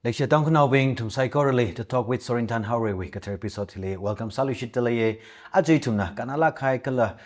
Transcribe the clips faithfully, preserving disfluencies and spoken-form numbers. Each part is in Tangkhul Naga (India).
Leishiya Tangkhulnaobing, nathum saikorali The Talk with Sorinthan Haorei wui kathar episode hili welcome sāluishitda leiya. Aja ithumna kannalāk kahai kala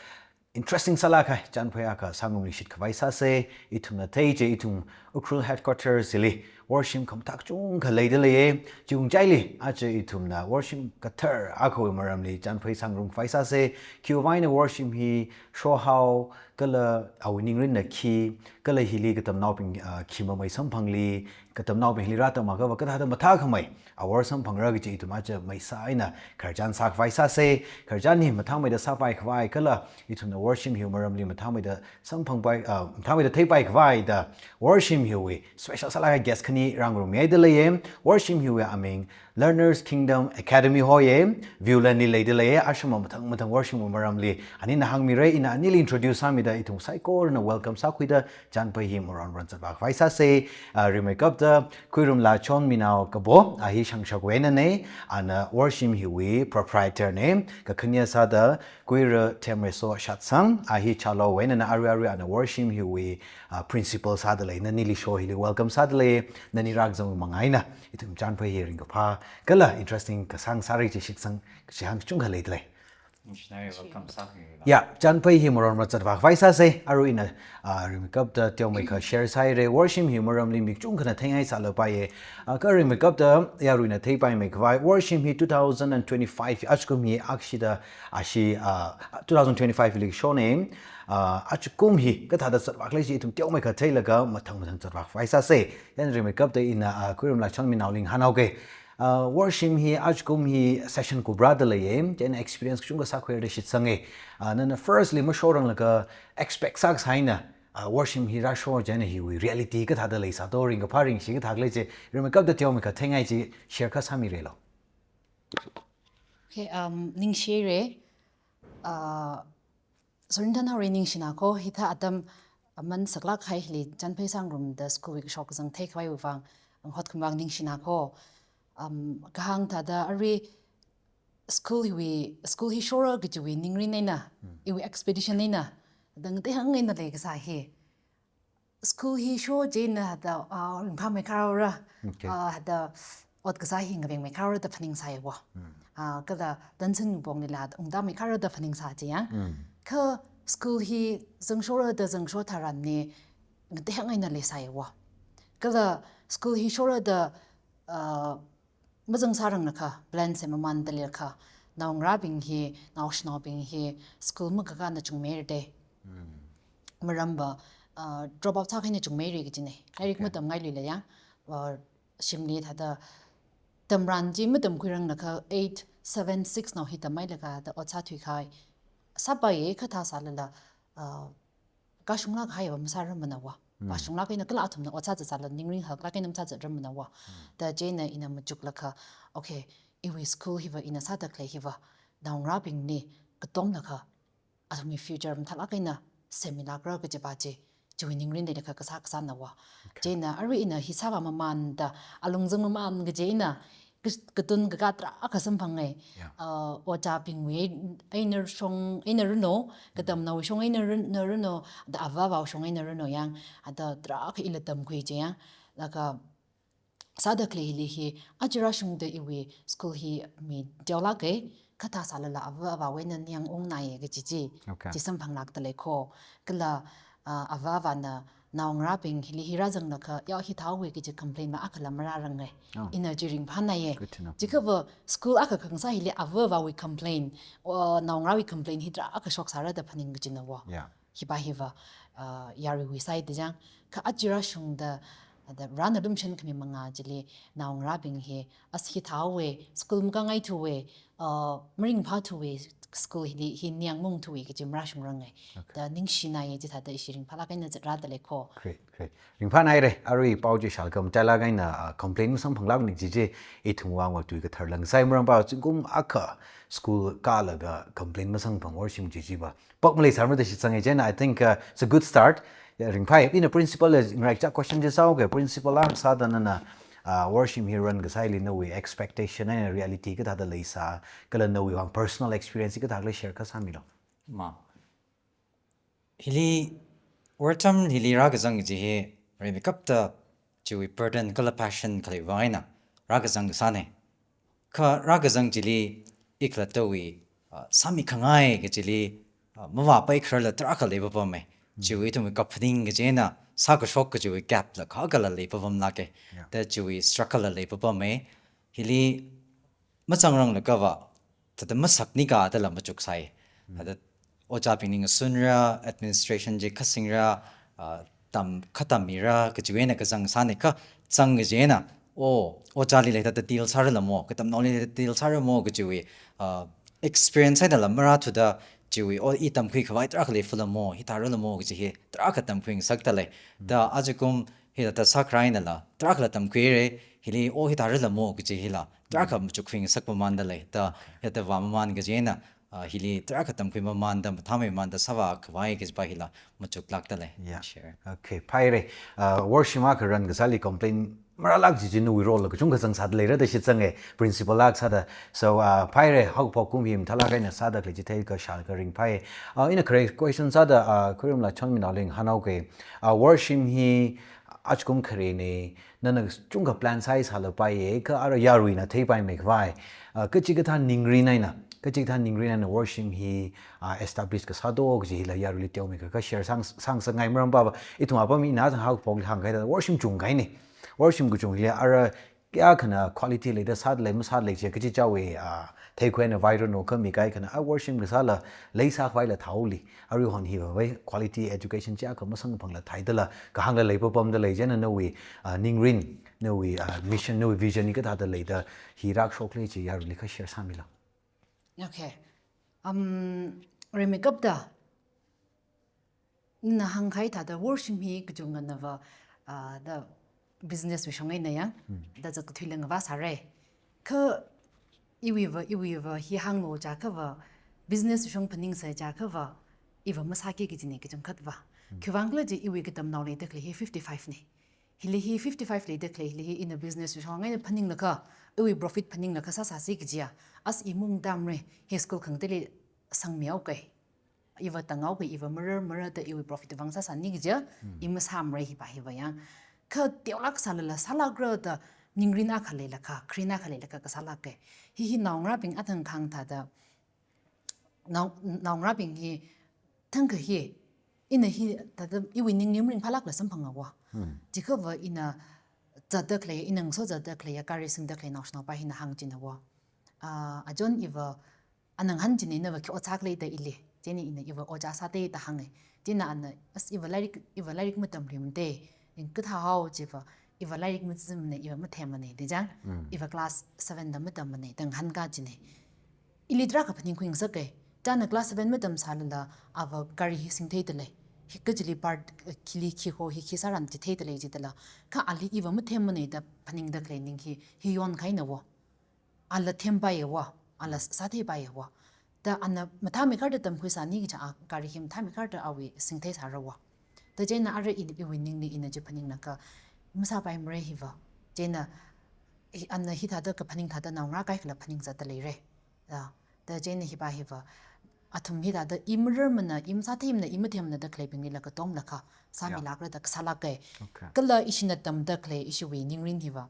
interesting sālāk kahai chānphai akha sāngarumluishit khavai sāsa. Ithumna thei chi ithum Ukhrul headquarters hili worshim khamathā kachungkha leida leiya. Chiwui ngachaili aja ithumna worshim kathar akhawui maramli chānphai sāngarum khavai sāsa. Khiwuivang eina worshim hi shohao, kala awui ningrinna khi, kala hili katamnaobing, ah, khi mamei samphangli, katamnaobing hili rātama kava kathāda mathākhamei awor samphangra kaji ithum aja maisā eina khararchan sākhavai sāsa. Khararchan hi mathāmeida sāpai khavai kala ithumna worshim hiwui maramli mathāmeida samphangpai, ah, mathāmeida theipai khavai da worshim hiwui special sālāk kahai guest khani rāngarummihaida leiya. Worshim hiwui aming Learners Kingdom Academy hoya, Viewland li leida leiya. Ashram mathang mathang worshim wui maramli anina hāngmira, ina anili introduce sāmida ithum saikorana welcome sākhuida chānphai hi maron ron zatvā khavai sāsa. Ah, rimeikapta Khuirum Lachon Minao Kabo, a hi Shangshakwui einana, ana worshim hiwui proprietor na. Kakhane sāda Khuira Themreiso Shatsang, a hi Chaloowui einana, arui arui ana worshim hiwui, ah, principal sāda lei. Nanili show hili welcome sāda lei. Nani rākazangwui manga eina ithum chānphai hi ringkaphā kala interesting kasāng sāra chi shitsang, shihān kachungkha leida lei. Ningshina, welcome sākhuilaga. Ya, chānphai hi maron ron zatvā khavai sāsa. Arui ina, ah, rimeikapta teomeikha share sāhaira. Worshim hi maramli mi kachungkhana theingaisālapaiya. Ah, kha rimeikapta yaruina theipaimei khavai, worshim hi two thousand and twenty-five, ajakum hi akshida, ashi, ah, two thousand twenty-five li shona. Ah, ajakum hi kathāda zatvākhala chi ithum teomeikha theilaga mathang mathang zatvā khavai sāsa. Chieina rimeikapta ina, ah, Khuirum Lachon Minaoli ngahānhaoga. Ah, worshim hi ajakum hi session kupra da leiya, chieina experience kachungkha sākhuira da shitsanga. Ah, nana firstly mashoranglaga expect sākasā eina, ah, worshim hi rāsho chieina hiwui reality kathāda leisā, to ringkaphā ringshi kathā khalei chi, rimeikapta teomeikha theingai chi share kha sāmiralo. Okay, um, ningshira. Ah, Sorinthan Haorei ningshina ko, hithā atam aman saklāk kahai hili chānphai sāngarumda school wui kashok kazang theikhavaiwui vang, um, hotkhavai vang ningshina ko. Um, kahāng thāda arui school hiwui, school hi shora kajiwui ningrin eina, iwui expectation eina, da ngateihāng eina leikasā hi. School hi sho chieina da, ah, ringphāmeikharora, okay, ah, da ot kasā hi ngavengmeikharora da phaningsāya wo. Ah, kala tansin ponglila ungtāmeikharora da phaningsā chiyang. Kha school hi zangshora da zangsho tharan ni ngateihāng eina leisāya wo. Kala school hi shora da, ah, mazangsāranglakha, plan semamān dalilakha, naongarābing hi, naoshinaobing hi, school makakā eina chungmeira da. Maramva, ah, drop out sākahai eina chungmeira kajina. Lairik, okay, matamngailui la yang, ah, shimli thāda tamran chi matamkhuiranglakha eight, seven, six nao hi tamhailaga da ot sāthuikahai. Sāpaiya, kha thāsālala, ah, kashunglāk kahaiva masārarmana wo. Kashunglāk eina kala athumna ot sāzatsāla ningrin haklāk eina masāzatramana wo. Da chieina ina machuklaga, okay, iwui school hiva ina sāda khalei hiva, naongarābingli katomlaga athumwui future mathālāk eina semmilākra kajiva chi, chiwui ningrin leilaga kasā kasāna wo. Okay. Chieina arui ina hi sāvāmamānda, alungzang mamān kaji eina, kas-, katun kakā tarākha samphanga. Yeah. Uh, ojābingwui eina shong eina rano, katamnaowui shong eina ran-, na rano, da avāvawui shong eina rano yang, ada tarākha ila tamkhui chi yang, laga sāda khalei hili hi, aja rāshungda iwui school hi mi teolāka, kha thāsālala avā avāwui eina ningyāng ungnāya kaji chi, okay, chi samphanglākda lei ko. Kala, ah, avā avāna naongarābing hili hi rāzanglaga, ya hithāhaowa kaji complain ma akhala marāranga. Oh. Ina chi ringphānāya. Good to know. Chiakhava school akha khangasā hili avā avāwui complain, o, naongarāwui complain hi tarākha shoksāra da phaning kajina wo. Yeah. Hiva hiva, ah, yaruiwui side da chang, kha aja rāshungda, da rāna lumshan khami manga chili, naongarābing hi, as hithāhaowa, school makāngaithuwa, ah, maringphāthuwa, school hili hi ningyāng maungthuwa kaji marāshungranga. Okay. Da ningshināya, chithāda ishi ringphālāk eina zatrāda lei ko. Great, great. Ringphānāhaira, arui pao chi shālakha matailāk eina, ah, complain masamphang lāk ning chi chi, ithumwui vangva tui kathar lāngsai. Maramva zingkum akha school kālaga complain masamphang worshim chi chiva pak maleisāmara da shitsanga chieina, I think, uh, it's a good start. Ya, ringphāya, ina principal li ngaraicha question chi sāhaoga, principal akha sāda nana, uh, worshim hi run kasā hili nawui expectation eina reality kathāda leisā, kala nawui vang personal experience kathā khalei share kha sāmilo. Ma. Hili, wortam hili rākazang chi hi, rimeikapta chiwui burden kala passion khalei vang eina rākazang kasāna. Kha rākazang chili i khalattawui, ah, sāmikhangai kachili, ah, mavāpai khararla tarākha leipapama. Chiwui ithumwui kaphaning kaji eina sākashok kajiwui gap la khakhala leipapamlāka. Da chiwui struggle la leipapama. Hili mazangranglakha va, thāda masaknika dala machuksai. Thāda ojābingli ngasunra, administration chi khasingra, ah, tam, khatammira, kajiwui eina kazang sāna kha zang kaji eina, o, ojāli leida thāda deal sārala mo, katamnaoli leida deal sāra mo, kajiwui, ah, experience eina la marāthuda, chiwui, o, i tamkhui khavai tarākha leifala mo, hithārala mo, kaji hi tarākha tamkhuingasakta lei. Da ajakum hithāda sākharā einala tarākhala tamkhuira, hili, o, hithārala mo, kaji hila tarākha machukkhuingasak mamānda lei. Da hithāda vāmamān kaji eina, ah, hili tarākha tamkhui mamānda, mathāmeimamānda sāvā khavai kajipa hila machuklākta lei. Yeah. Share. Okay, phaira. Ah, worship akha run kasāli complain marālāk kaji chi nawui role la kachungkha zangsāda leira da shitsanga, principal akha sāda. So, ah, phaira, haokaphok kum hi mathālāk eina sāda khalei chi theikha shālaga ringphai. Ah, ina khare question sāda, ah, khuirumla Chonminaoli ngahānhaoga. Ah, worship hi ajakum kharena, nana chungkha plan sāi sālapaiya, kha ara yaruina theipaimei khavai. Ah, kachikathā ningrin eina, kachikathā ningrin eina worship hi, ah, establish kasā do kaji hila yaruili teomeikha share sāng, sāngasakngai, maramva ithum apam ina zang haokaphokli hāngkahai thāda worship chungkahaina. Worship kachung hili ara kayākhana quality leida sāda lei, masāda lei chi kachichāwui, ah, theikhuina viral no kha mi kaikhana, ah, worship kasāla leisā khavaila thāhaoli. Aruihon hiva vai quality education chi akha masangphangla thāhaidala kahāngla leipapamda lei. Chieina nawui, ah, ningrin, nawui, ah, mission, nawui vision hi kathāda leida hi rākashokli chi yaruili kha share sāmilu. Okay. Um, rimeikapta, ina hāngkahai thāda worship hi kachungkhana va, ah, da business wui shong eina yang, da zatkathuili ngavā sāra. Kha iwui va, iwui va hi hānglu jiakha va, business wui shong phaningsai jiakha va, iva masāki kajina kachungkhat va. Khiwuivang khala chi iwui katamnao leida khalei hi fifty-five na. Hili hi fifty-five leida khalei, hili hi ina business wui shong eina phaninglakha, iwui profit phaninglakha sāsāsi kajiya. As i mung tamra, hi school khangateili sangmihaoga. Iva tānghaoga, iva marar, marar da iwui profit vang sāsāni kajiya, i masāmara hipa hiva yang. Kha teolāk sālala sālākra da ningrin akha leilakha, kharin akha leilakha kasālāka. Hi hi naongarābing athang kahāng thāda, nao, naongarābing hi thangkha hi, ina hi thāda iwui ningli maringphālākla samphanga va. Jiakha va ina zatda khalei, ina ngaso zatda khalei, ya gari singda khalei naoshinao pa hina hāngchina va. Ah, a John iva, ana ngahānchina, ina va khi ot sākhala da ili. Chieina ina iva ojā sāda da hānga. Chieina ana, as iva lairik, iva lairik matamluimada. Ning kathāhao chiva, iva lairik mazimana, iva mathemmana da chang. Iva class seven da matammana da ngahānkachina. Ili tarākha phaningkhuingasaka. Chieina class seven matamsālala, ava gari hi singtheida lei. Hi kachili part, eh, khili khi ho hi khi sāran chitheida lei jidala. Kha ali iva mathemmana da phaningda khalei ning hi, hi yonkahaina va. Ala thempaiya va, ala sātheipaiya va. Da ana mathāmeikharda tamkhuisāni kaja a gari hi mathāmeikharda awui singtheisāra va. Da chieina ara i, iwui ningli ina chi phaninglakha masāpaimara hiva. Chieina hi, ana hithāda kaphaning thāda naongarā kaikhala phaning zatda leira. Da, da chieina hipa hiva, athum hithāda i mararmana, i masātheimana, i mathemmana da khaleibinglila katomlakha, sāmilākra da kasālāka. Okay. Kala ishina tamda khalei ishiwui ningrin hiva,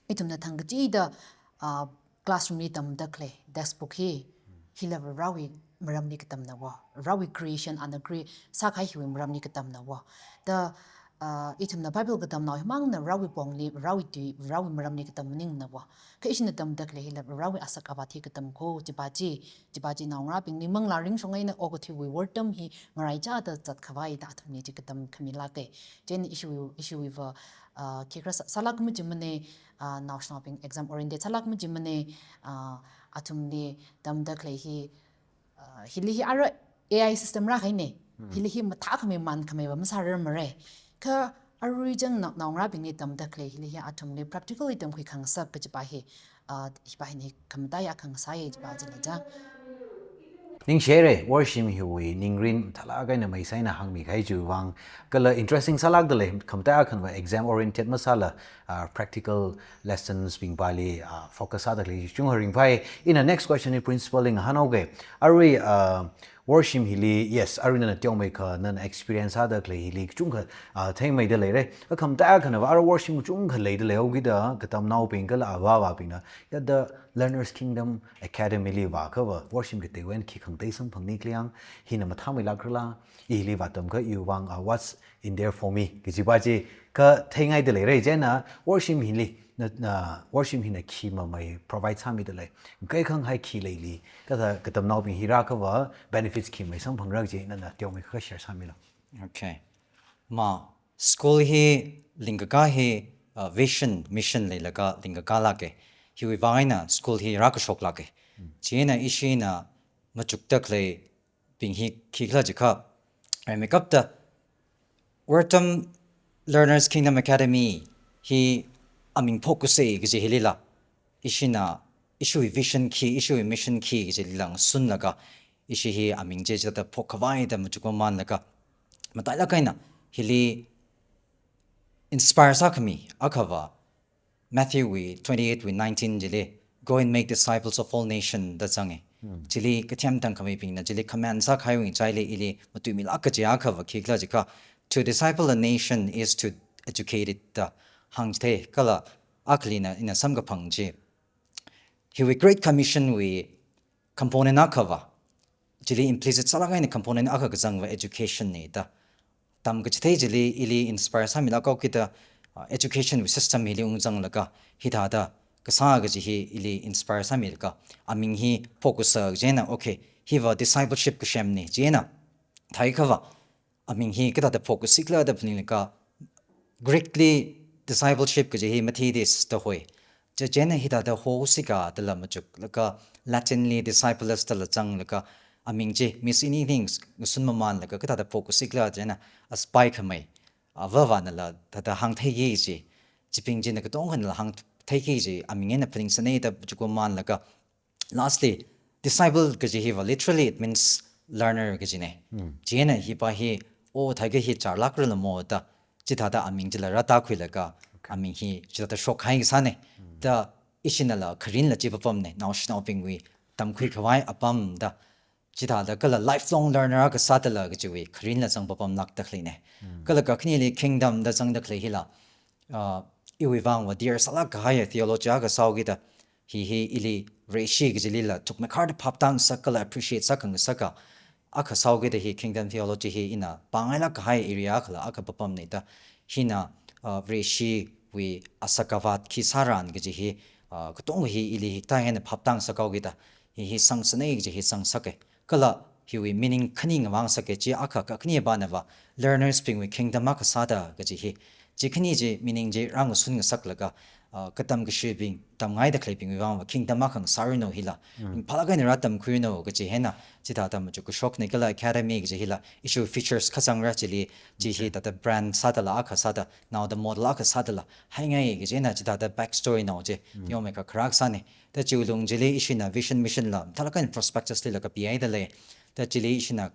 ithumna thangkachida, ah, classroom li tamda khalei textbook hi, hila Varewui maramli katamna va. Varewui creation ana create sākahai hiwui maramli katamna va. Da, ah, ithumna Bible katamnao himangna Varewui pongli, Varewui tui, Varewui maramli katam maningmana va. Kha ishina tamda khalei hila Varewui asak avāt hi katam kho, chipa chi, chipa chi naongarābingli manglā ringshong eina okathuiwui wortam hi ngaraichāda zatkhavai da athumli chi katam khamilāka. Chieina ishiwui, ishiwui va, ah, khikha sā, sālāk machimana, ah, naoshinaobing exam oriented sālāk machimana, ah, athumli tamda khalei hi, ah, hili hi ara A I system rākahaina. Hili hi mathākhamei mankhamei va masārarmara. Kha arui chang nao, naongarābingli tamda khalei hili hi athumli practically tamkhui khangasak kajipa hi, ah, hipa hina hi khamataiya khangasai chipa chila chang. Ningshire, worship hiwui ningrin thalāk eina maisai eina hāngmikahai chiwui vang, kala interesting sālākda lei, khamataiya khanva exam oriented masāla, ah, practical lessons bingpali, ah, focus sāda khalei chungkha ringphai. Ina next question hi principal li ngahānhaoga. Arui, ah, Worshim hili, yes, arui nana teomeikha, nana experience sāda khalei hili kachungkha, ah, theimida leira. Kha khamataiya akhana va, ara worshim kachungkha leida leihaokida, katamnaobing kala avāvabingna, ya the Learners Kingdom Academy li vākha va, worshim kateiwui eina khi khangatei samphangni khala yang, hina mathāmeilākrala, ili vātamkha iwui vang, ah, what's in there for me, kajipa chi, kha theingaida leira. Chieina, worshim hili, na, na, worshim hina khi mamei provide sāmida lei. Kaikhang hai khi leili. Kathā katamnaobing hi rākha va benefits khi mei samphangra kaji nana teomeikha share sāmilu. Okay. Ma, school hi lingkaka hi, uh, vision, mission leilaga lingkaka lāka. Hiwui vang eina school hi rākashok lāka. Chieina ishina machukda khaleibing hi khikhala jiakha, rimeikapta Wertam Learners Kingdom Academy hi aming phokhusa kaji hilila, ishina, ishiwui vision khi, ishiwui mission khi kaji lila ngasunlaga, ishi hi aming chi chithāda phokkhavai da machukmamanlaga, matailāk eina hili inspire sākhami akha va, Matthew wui twenty-eight wui nineteen chili, "Go and make disciples of all nation," da zanga. Chili kathem tangkhamibingna chili command sākahaiwui ngachaili ili matuimilāk kaji akha va khikhala jiakha, "To disciple a nation is to educate it," da hāngchithei. Kala akhalina ina samkaphang chi, hiwui Great Commission wui component akha va, chili implicit sālāk eina component akha kazang va education na da. Tamkachithei chili ili inspire sāmilāk haokida, uh, education wui system hili ungzanglaga, hithāda kasā kaji hi ili inspire sāmilaga, aming hi phokhusa chieina, okay, hi va discipleship kasemna chieina, theikha va, aming hi kathāda phokhusikhala da phaninglaga, Greek li discipleship kaji hi matheides da hoi. Chi chieina hithāda hosika dala machuklaga, Latin li disciples dala zanglaga, aming chi, missing anything, ngasunmamanlaga, kathāda phokhusikhala chieina, aspai khamei, avāvanala thāda hāngtheiki kaji, chibing china katongkhanala hāngtheiki kaji, aming eina phaningsana da machukmamanlaga, lastly, disciple kaji hi va, literally it means learner kajina. Chieina hipa hi, o, theikha hi charlākrala mo da, chithāda aming chila rātākhuilaga, aming hi chithāda shokkahai kasāna. Da ishinala kharinla chi papamna, naoshinaobingwui tamkhuikhavai apam da, chithāda kala lifelong learner akha sādala kajiwui kharinla zang papamlākda khaleina. Kala kakhaneli kingdom da zangda khalei hila, uh, iwui vang va dear sālāk kahai theology akha sāhaokida, hi hi ili Vareshi kajilila thukmeikharda phaptāngasak kala appreciate sākhangasaka akha sāhaokida hi kingdom theology hi ina pāngailāk kahai area akhala akha papamna da, hina, uh, Vareshiwui asakavat khi sāran kaji hi, uh, katonga hi ili hikathā eina phaptāngasakhaokida, hi hi sangsana kaji hi sangsaka. Kala hiwui meaning khani ngavāngasaka, chi akha. Kakhanepana va learners bingwui kingdom akha sāda kaji hi. Chi khani chi meaning chi rāngasun ngasaklaga, ah, katamkashibing, tamngaida khaleibingwui vang va kingdom akha ngasāranu hila, ringphālāk eina rātamkhuiranu kaji hina, chithāda machukkashokna. Kala academy kaji hila, ishiwui features kazangra chili, chi hi thāda brand sādala akha sāda, naoda model akha sādala haingai kaji hina, chithāda backstory nao chi, teomeikha kharā kasāna. Da chiwui lung chili ishina vision, mission la, mathālāk eina prospectus lila kapihaida lei. Da chili ishina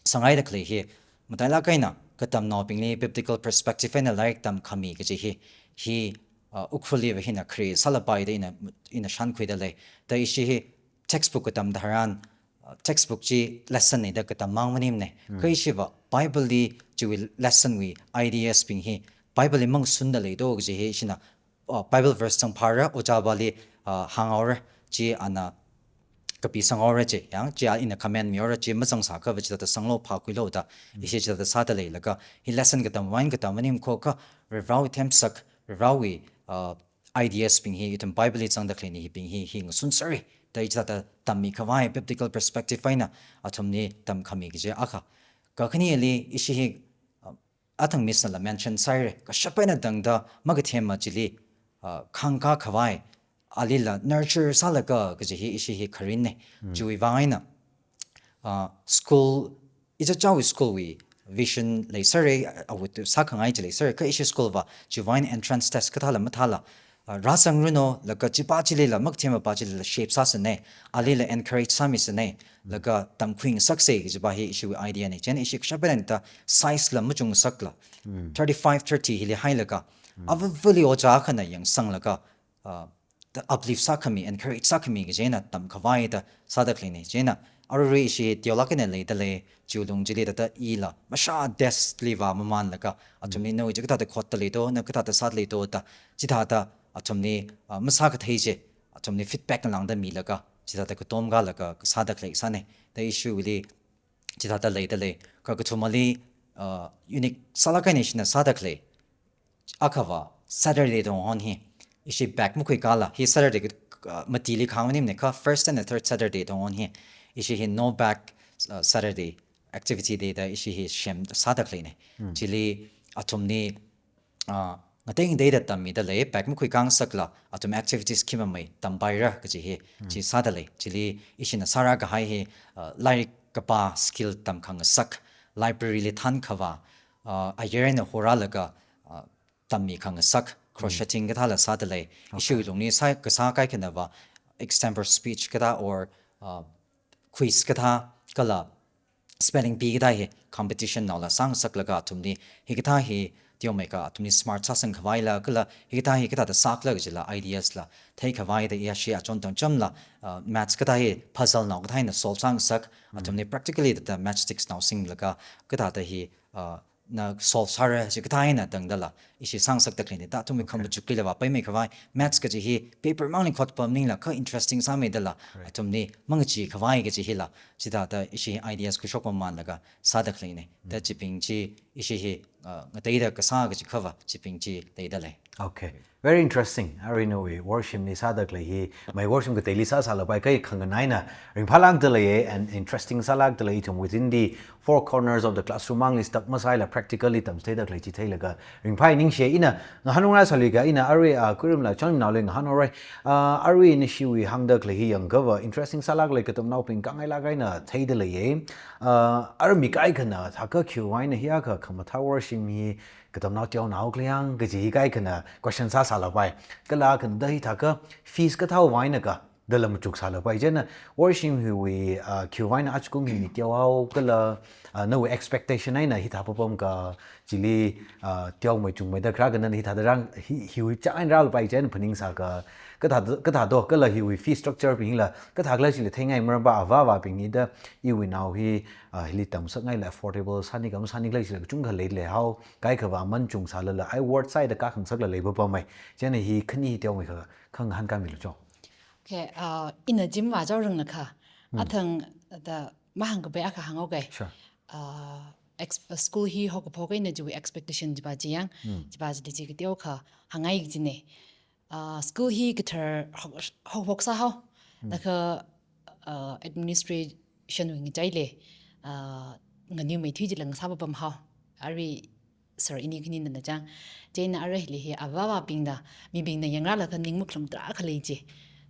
sāngaida khalei hi, matailāk eina katamnaobingli biblical perspective eina lairik tamkhami kaji hi, hi, uh, Ukhrulli va hina khare sālapai da ina, ina shānkhuida lei. Da ishi hi textbook katam tharan, uh, textbook chi lesson na da katammang maningmana. Kha ishi va Bible li chiwui lesson wui ideas bing hi Bible li mangasunda leido kaji hi ishina, uh, Bible verse zangphāra, ojāpāli, uh, hānghaora, chi ana kapisanghaora chi, yang, chi a ina comment mihaora, chi mazangsākha va chithāda sanglo phākhuilo da, ishi chithāda sāda leilaga, hi lesson katam vang katam maningmana kha, Varivarāwui themsak, Varivarāwui, uh, ideas bing hi, ithum Bible li zangda khaleina hibing hi, hi ngasun sāra, da chithāda tammikhavai biblical perspective eina athumli tamkhami kaji akha. Kakhaneli ishi hi, uh, athang Miss nala mention sāhaira, kashap eina tangda makathema chili, ah, khāngkā khavai, alila nurture sālaga kaji hi ishi hi kharinna. Chiwui vang eina, ah, school, ichichāwui school wui vision leisāra, awut sākhangai chi leisāra, kha ishi school va, chiwui vang eina entrance test kathāla mathāla, ah, rāzangranu, laga chipa chilila, makathema pa chilila shape sāsana, alila encourage sāmisana, laga tamkhuingasaksa kajipa hi ishiwui idea na. Chieina ishi kashap eina thāda size la machungngasakla, thirty-five, thirty hili hailaga, avāvali ojā akhana yangsanglaga, ah, thāda uplift sākhami, encourage sākhami kaji eina tamkhavai da sāda khaleina. Chieina arui ishi teolāk eina leidalei, chiwui lung chili thāda ila, mashā desk li vāmamanlaga, athumli nawui chi kathāda khotdalei to, na kathāda sādalei to da, chithāda athumli, ah, masākathei chi, athumli feedback ngalāngda milaga, chithāda katom kālaga, kasāda khalei sāne. Da ishiwuili, chithāda leidalei. Kha kathumali, ah, unique sālāk eina ishina sāda khalei. Akhava Saturday tongahon hi, ishi bag makhuikāla, hi Saturday, ah, matili khāng maningmane kha first and the third Saturday tongahon hi, ishi hi no bag, ah, Saturday activity day da ishi hi sem sāda khaleine. Chili athumli, ah, ngatei ngateida tammidalei, bag makhuikāngasak la, athum activities khimamei tampaira kaji hi, chi sādalei. Chili ishina sārākahai hi, ah, lairik kapā skill tamkhangasak, library li thānkhavā, ah, ayar eina horālaga, ah, tammikhangasak, crocheting kathāla sādalei. Ishiwui lungli sā, kasā kaikhanava extempore speech kathā or, ah, quiz kathā kala spelling bee kathā hi competition naola sāngasaklaga athumli hikathā hi teomeikha athumli smart sāsangkhavaila kala hikathā hi kathāda sākhala kajila ideas la theikhavai da ishi achon tangchamla, ah, maths kathā hi puzzle nao kathā eina solve sāngasak, athumli practically thāda matchsticks nao singlaga kathāda hi, ah, na solve sāra chi kathā eina tangdala, ishi sāngasakda khaleine da athumwui khamachuklila vāpaimeikhavai, maths kaji hi paper mangli khotpam maningla kha interesting sāmeidala, athumli mangacheekhavai kaji hila, chithāda ishi ideas khuishokmamanlaga sāda khaleine. Da chibing chi ishi hi, ah, ngateida kasā kajikhava, chibing chi leidalei. Okay. Very interesting. Arui nawui worship li sāda khalei hi, mai worship kateili sāsālapai kha khanganaina ringphālākdalei, and interesting sālākdalei, ithum within the four corners of the classroom mangli stuck masāla practically tamchitheida khalei chi theilaga ringphāi ningshi. Ina ngahānungra sālikha ina arui, ah, Kuiramla Chonmnaoli ngahānhaora. Ah, arui nashiwui hāngda khalei hi yangkhava interesting sālāklei, katamnaobing kangailāk eina theidalei. Ah, arui mi kaikhana thākha khiwuivang eina hiya kha khamathā worship hi katamnao teonaokhala yang kaji hi kaikhana question sāsālapai. Kala khana da hithākha fees kathāwui vang eina kha dala machuksālapai. Chieina worship hiwui, ah, khiwuivang eina ajakum hi mi teohao kala, ah, nawui expectation eina hithā papam kha chili, ah, teomei chungmeida kharā khana hithāda rang hi, hiwui chang eina rālapai chieina phaningsākha kathā, kathā to kala hiwui fee structure bingla kathākhala chili theingai maramva avāvabingli da iwui nao hi, ah, hili tamsakngaila affordable sāni kha masānikhala chila kachungkha leilei hao, kaikhava aman chungsālala award sāda kakhangasakla leipapamei. Chieina hi khani hi teomeikha khangahān kāmilu cho. Okay, ah, ina chi mavāchaoranglakha, athang da mahāngkapai akha hānghaoke. Sure. Ah, ex-, ah, school hi haokaphok eina chiwui expectation chiva chi yang, chiva chili chi kateokha hāngngai kajine. Ah, school hi kathar hao-, haophok sāhao. Laga, ah, administration wui ngachaili, ah, nganuimeithui chila ngasā papamhao. Arui sir ini khaninana chang. Chieina arui hili hi avāvabingna, mibingna yangrālaga ning makhalum tarākha lei chi.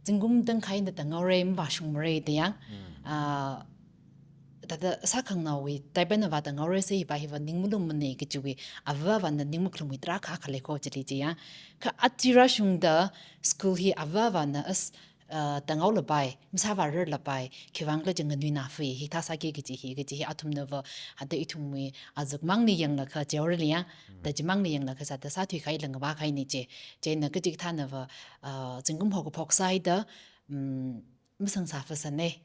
Zingkum tangkhai eina tāngaora, mavāshungmara da yang. Ah, thāda sākhangnaowui type einava tāngaora, sāhipa hiva ning malummana kajiwui avāvana ning makhalumwui tarākha khalei kho chili chi yang. Kha aja rāshungda school hi avāvana as, ah, tāngaolapai, masāvārarlapai, khiwuivang khala chi nganuinao fui hithā sāki kaji hi, kaji hi athumnava, hithāda ithumwui azakmangli yanglaga teorali yang, da chimangli yanglaga sāda sāthuikahai lāngva kahaina chi. Chieina kachikathānava, ah, zingkum haokaphok sāhaida, mm, masangsā phasāne.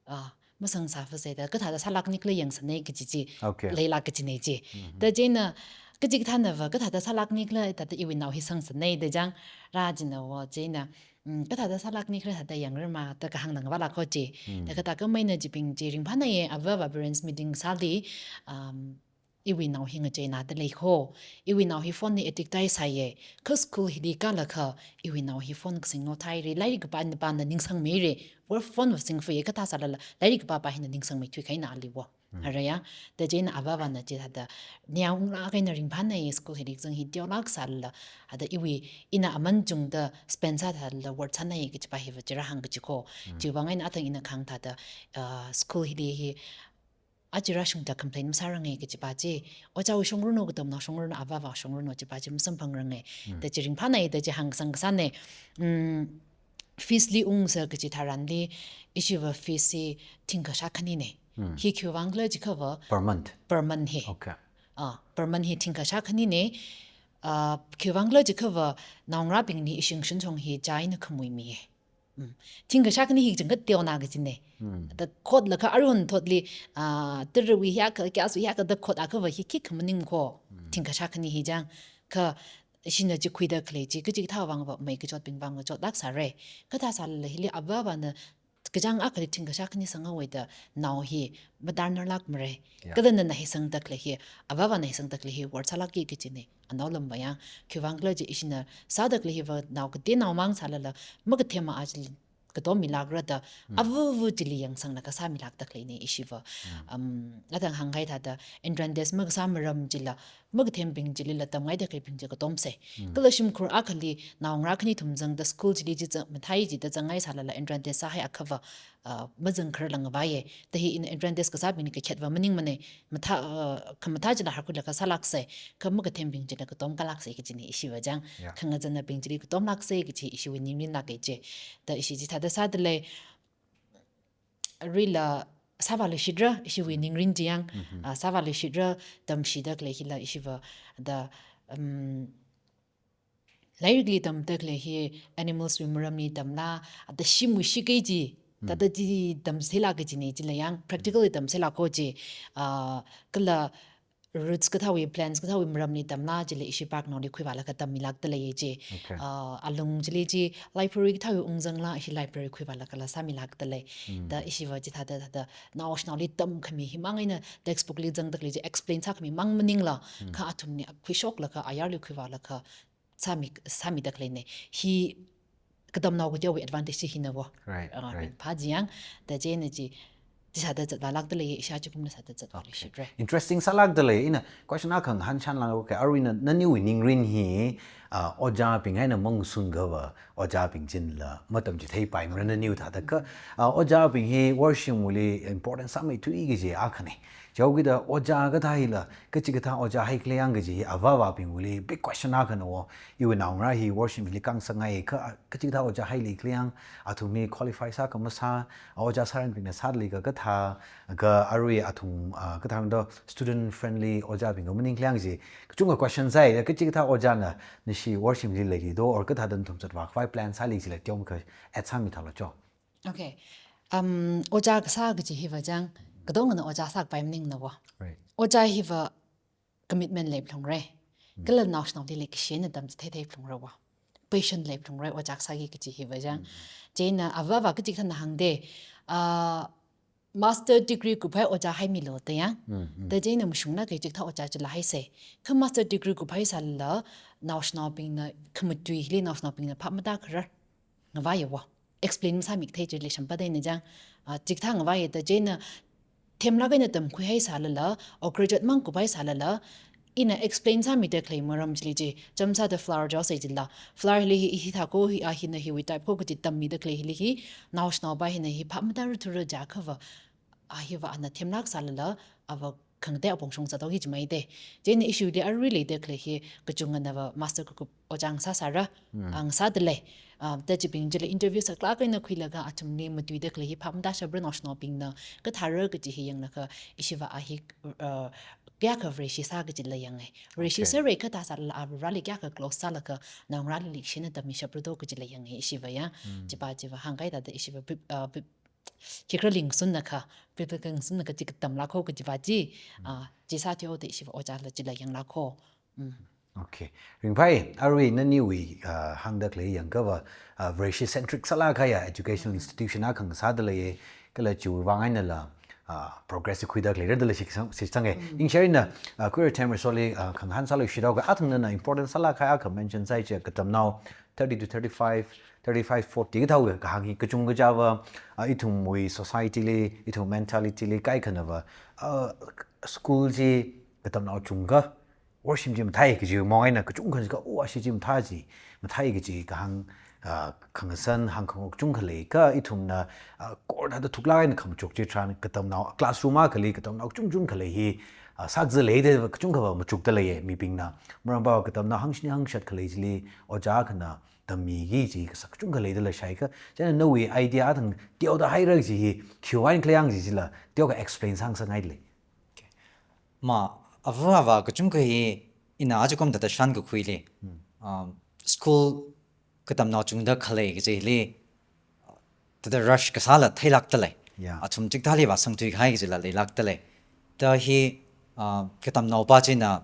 Ah, masangsā phasāda kathāda sālāknikhala yangsāne kaji chi. Okay. Leilāk kajine chi. Da chieina kachikathānava kathāda sālāknikhala thāda iwui nao hi sangsāne da chang, rā chinava chieina, mm, kathāda sālāknikhala thāda yangrarma da kahāng lāngva lākho chi. Da kathākhameina chibing chi ringphānaiye, avāva parents meeting sāli, um, iwui nao hi ngacheina dalei kho. Iwui nao hi phone li addict tāhaisāye. Kha school hili kālaga iwui nao hi phone kasing ngaothaihaire. Lairik kapā eina pana ningsangmeire. Wor phone vāsingfuye kathā sālala lairik kapāpa hina ningsangmeithui kahaina aliwo. Arui ya. Da chieina avāvana chithāda neongarākha eina ringphānaiye, school hili kazang hi teolāk sālala, hithāda iwui ina aman chungda spend sāthālala worth sānaiye kajipa hiva chi rāhāng kaji kho. Chiwuivang eina athang ina kahāng thāda, ah, school hili hi aja rāshungda complain masārange kajipa chi, ojāwui shongranu, katamnao shongranu, avāva shongranu chipa chi masamphangrange. Da chi ringphānai, da chi hāngsang kasāne. Mm, fees li ungsa kaji tharanli, ishiva fees hi thingkha shākhanine. Hi khiwuivang khala jikhava per month. Per month hi. Okay. Ah, per month hi thingkha shākhanine. Ah, khiwuivang khala jikhava naongarābingli ishi ngashinshong hi chā eina khamuimiye. Mm. Thingkha shākhani hi chingkha teona kajine. Mm. Da khotlaga arui thotli, ah, tara̱wui hiyākha, kayāswui hiyākha da khot akhava hi khikha maning ko. Mm. Thingkha shākhani hi chang. Kha ishina chi khuida khalei chi, kachikathā vangva, mei kachotbing vangva chotlāk sāra. Kathā sālala hili avāvana kachāng akhali thingkha shākhani sanghaowa da nao hi matarnarlākmara. Yeah. Kala nana hi sangda khalei hi, avāvana hi sangda khalei hi, worth sālāka kajine. Anao lamva yang, khiwuivang khala chi ishina sāda khalei hiva nao kateonao mang sālala, makathema a chili katom milākra da, Mm. avu avu chili yangsanglakha sāmilākda khaleine ishiva. Mm. Um, athang hāngkahai thāda, entrance test makasā maram chila, makathembing chilila tamngaida khaleibing chi katomsa. Mm. Kala shimkhur akhali naongarā khani thum zangda school chili chi zang, mathei chida zangngai sālala entrance test sāhai akhava, ah, mazangkhararla ngavaiya. Da hi ina entrance test kasābingli kakhetva maningmana. Mathā, ah, khamathā chila harkhuilaga sālāksa. Kha makathembing chila katom kalāksa kajine ishiva chang. Yeah. Khangazanabing chili katomlāksa kaji ishiwui ningrinlāka chi. Da ishi chithāda sāda lei. Aruila sāvāluishitra, ishiwui ningrin chi yang, Mm-hmm. ah, sāvāluishitra, tamshida khalei hila ishiva da, um, lairikli tamda khalei hi animals wui maramli tamla, ada shimwui shikei chi, Mm. thāda chi tamsāla kajine chila yang, practically tamsāla ko chi, ah, kala roots kathāwui, plants kathāwui maramli tamla chili ishi park naoli khuivālaga tammilākda leiya chi. Okay. Ah, alung chili chi library kathāwui ungzangla, ishi library khuivālagala sāmilākda lei. Mm. Da ishiva chithāda, thāda, naoshinaoli tamkhami himang eina textbook li zangda khalei chi explain sākhami mang maningla, Mm. kha athumli khuishoklaga, ayarli khuivālaga sāmi, sāmida khaleine. Hi katamnao kateowui advantage chi hina wo. Right, Ah, right. ringphā chi yang, da chieina chi, chithāda zatvālākda lei, isha chikumna sāda zatvāluishitra. Okay. Interesting sālākda lei, ina question akha ngahān chānlāka, aruina naniwui ningrin hi, ah, ojābing eina mangsunga va, ojābing chila matamchitheipaimarana naniwui thāda kha, ah, ojābing hi worship wuili important sāmeithui kaji akhane. Chihaokida ojā kathā hila, kachikathā ojā haikhala yang kaji hi avāvabingwuili big question akhana wo. Iwui naongarā hi worship li khangasakngai kha, kachikathā ojā hailikhala yang, athumli qualify sā kha masā, ojā sāranbingna sālikha kathā, kha arui athum, ah, kathāda student friendly ojābing kha maningkhala yang chi, kachungkha question sāi, kachikathā ojāna nashi worship li leili do, or kathāda nathum zatvākhavai plan sāli chila teomeikha add sāmithālu cho. Okay. Um, ojā kasā kaji hiva chang, katongana ojā sākapai maningna wo. Right. Ojā hiva commitment leiphalungra. Mm. Kala naoshinaoli leikashi eina tamchitheithei phalungra wo. Passion leiphalungra ojā kasāki kaji hiva chang. Mm. Chieina avāva kachikathāna hāngda, ah, master degree kupkahai ojā haimilu da yang. Mm, mm. Da chieina mashunglāka kachikathā ojā chila haisa. Kha master degree kupkahai sālala, naoshinaobingna, khamatui hili naoshinaobingna phap matākharar ngavaiya wo. Explain masāmikathei chili shamba da ina chang, ah, chikathā ngavaiya da chieina themlāk eina tamkhuihai sālala, or graduate mang kupkahai sālala, ina explain sāmida khalei maram chili chi, chāmsāda flower jaosei chila. Flower hili hi, hithā ko, hi, ah, hina hiwui type ko kaji tammida khalei hili hi, naoshinaopa hina hi phap matārathura jiakhava, ah, hiva ana themlāk sālala, ava khangatei apong shong sātao hi jimeida. Chieina ishiwuili arui leida khalei hi, kachungana va master kakup ojā ngasāsāra, Mm. ah, ngasāda lei. Ah, da chibing chili interview saklāk eina khuilaga athumli matuida khalei hi phap matāshapra naoshinaobingna, kathāra kaji hi yanglaga ishiva a hi, uh, kayākha Vareshi sā kajila yanga. Vareshi Okay. sāra kathā sālala a Vareli kayākha close sālaga naongarāli leikashi eina tammishapra do kajila yanga ishiva yang. Mm. Chiva, chiva hāngkahai thāda ishiva bib-, uh, bib-, khikhala ngasunlakha, biblical ngasunlakha chi katamlāka kajiva chi, Mm. ah, chi sāthuihaoda ishiva ojāla chila yanglāka. Mm. Okay. Ringphai, arui naniwui, ah, hāngda khalei yangkhava, ah, Vareshi centric sālāk kahaiya educational Mm. institution akha ngasāda leiya, kala chiwui vang einala, ah, progress khuida khalei rāda lei shitsang, shitsange. Mm. Ningshi eina, ah, khuira Themreisholi, ah, khangahān sāluishit haoga, athang nana important sālāk kahai akha mention sāi chi, katamnao thirty to thirty-five, thirty-five, forty kathāwui kahāng hi kachungkha chiva, ah, ithumwui society li, ithum mentality li, kaikhanava, ah, school chi katamnao chungkha, worship chi mathei kaji mong eina kachungkha chi ka, oh, ashi chi mathei chi, mathei kaji kahāng, ah, khangasan, hāngkhangayi kachungkha lei, kha ithumna, ah, core thāda thuklāk eina khamachuk chi tharan katamnao classroom akhali katamnao kachungkha lei hi, ah, sākazā leida kachungkhava machukda leiya mibingna. Maramva katamnao hangshini hangshat khalei chili, ojā akhana tammiki kaji kasak kachungkha leida leishai kha. Chieina nawui idea athang teoda haira kaji hi, khiwui vang khala yang kaji chila, teokha explain sāngasakngaili. Okay. Ma, ava ava kachungkha hi ina ajakum thāda shānkakhuili. Hmm. Um, school katamnao chungda khalei kajili, thāda rush kasāla theilākdalei. Yeah. Athum chikathāli vāsangthuikahai kajila leilākdalei. Thāda hi, ah, katamnaopa china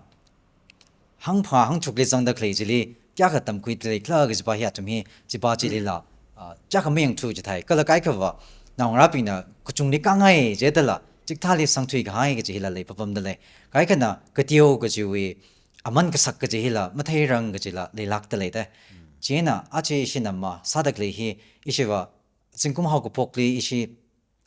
hangphangā hangchukli zangdakhalei chili kayākha tamkhuidalei khala kajipa hi athum hi chipa chilila, ah, kayākha mayangthu chithai. Kala kaikhava naongarābingna kachungli kāngai jidala chikathāli sangthuikahai kaji hila leipapamdalei. Kaikhana kateo kajiwui aman kasak kaji hila matheirang kajila leilākdalei da. Chieina aja ishina masādakhalei hi ishiva zingkum haokaphokli ishi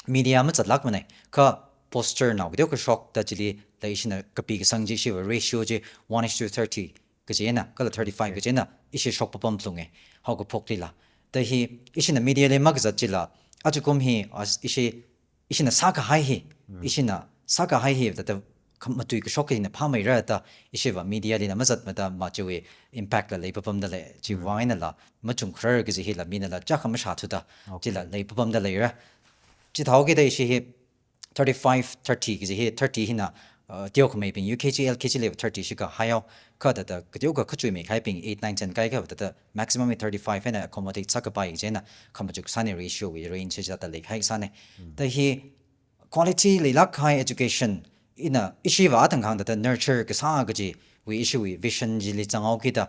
media mazatlākmanei. Kha poster nao kateo kashokta chilila ishina kapi kasang chi ishiva ratio chi one is to thirty kajina, kala thirty-five kajina ishi shokpapam phalunge, haokaphoklila. Thāda hi ishina mediali makazat chila, ajakum hi, as, ishi, ishina sākahai hi, ishina sākahai hi thāda khamatui kashok hina phāmeira da ishiva medialina mazatmada ma chiwui impact la leipapamdalei, chiwui vang einala machungkharar kaji hila minala kayākha mashāthuda chila leipapamdaleira. Chithāhaokida ishi hi thirty-five, thirty kaji hi, thirty hina, uh, teokhameibing U K G, L K G level thirty shikha high hao, kha thāda kateokha khachuimeikahaibing eight, nine, ten kaikha thāda maximum hi thirty-five eina accommodate sākapai kajina khamachuk sāne, ratio wui range chithāda leikahai sāne. Thāda hi quality leilākkahai education ina ishiva athang khang thāda nurture kasā kajiwui ishiwui vision chili zanghaokida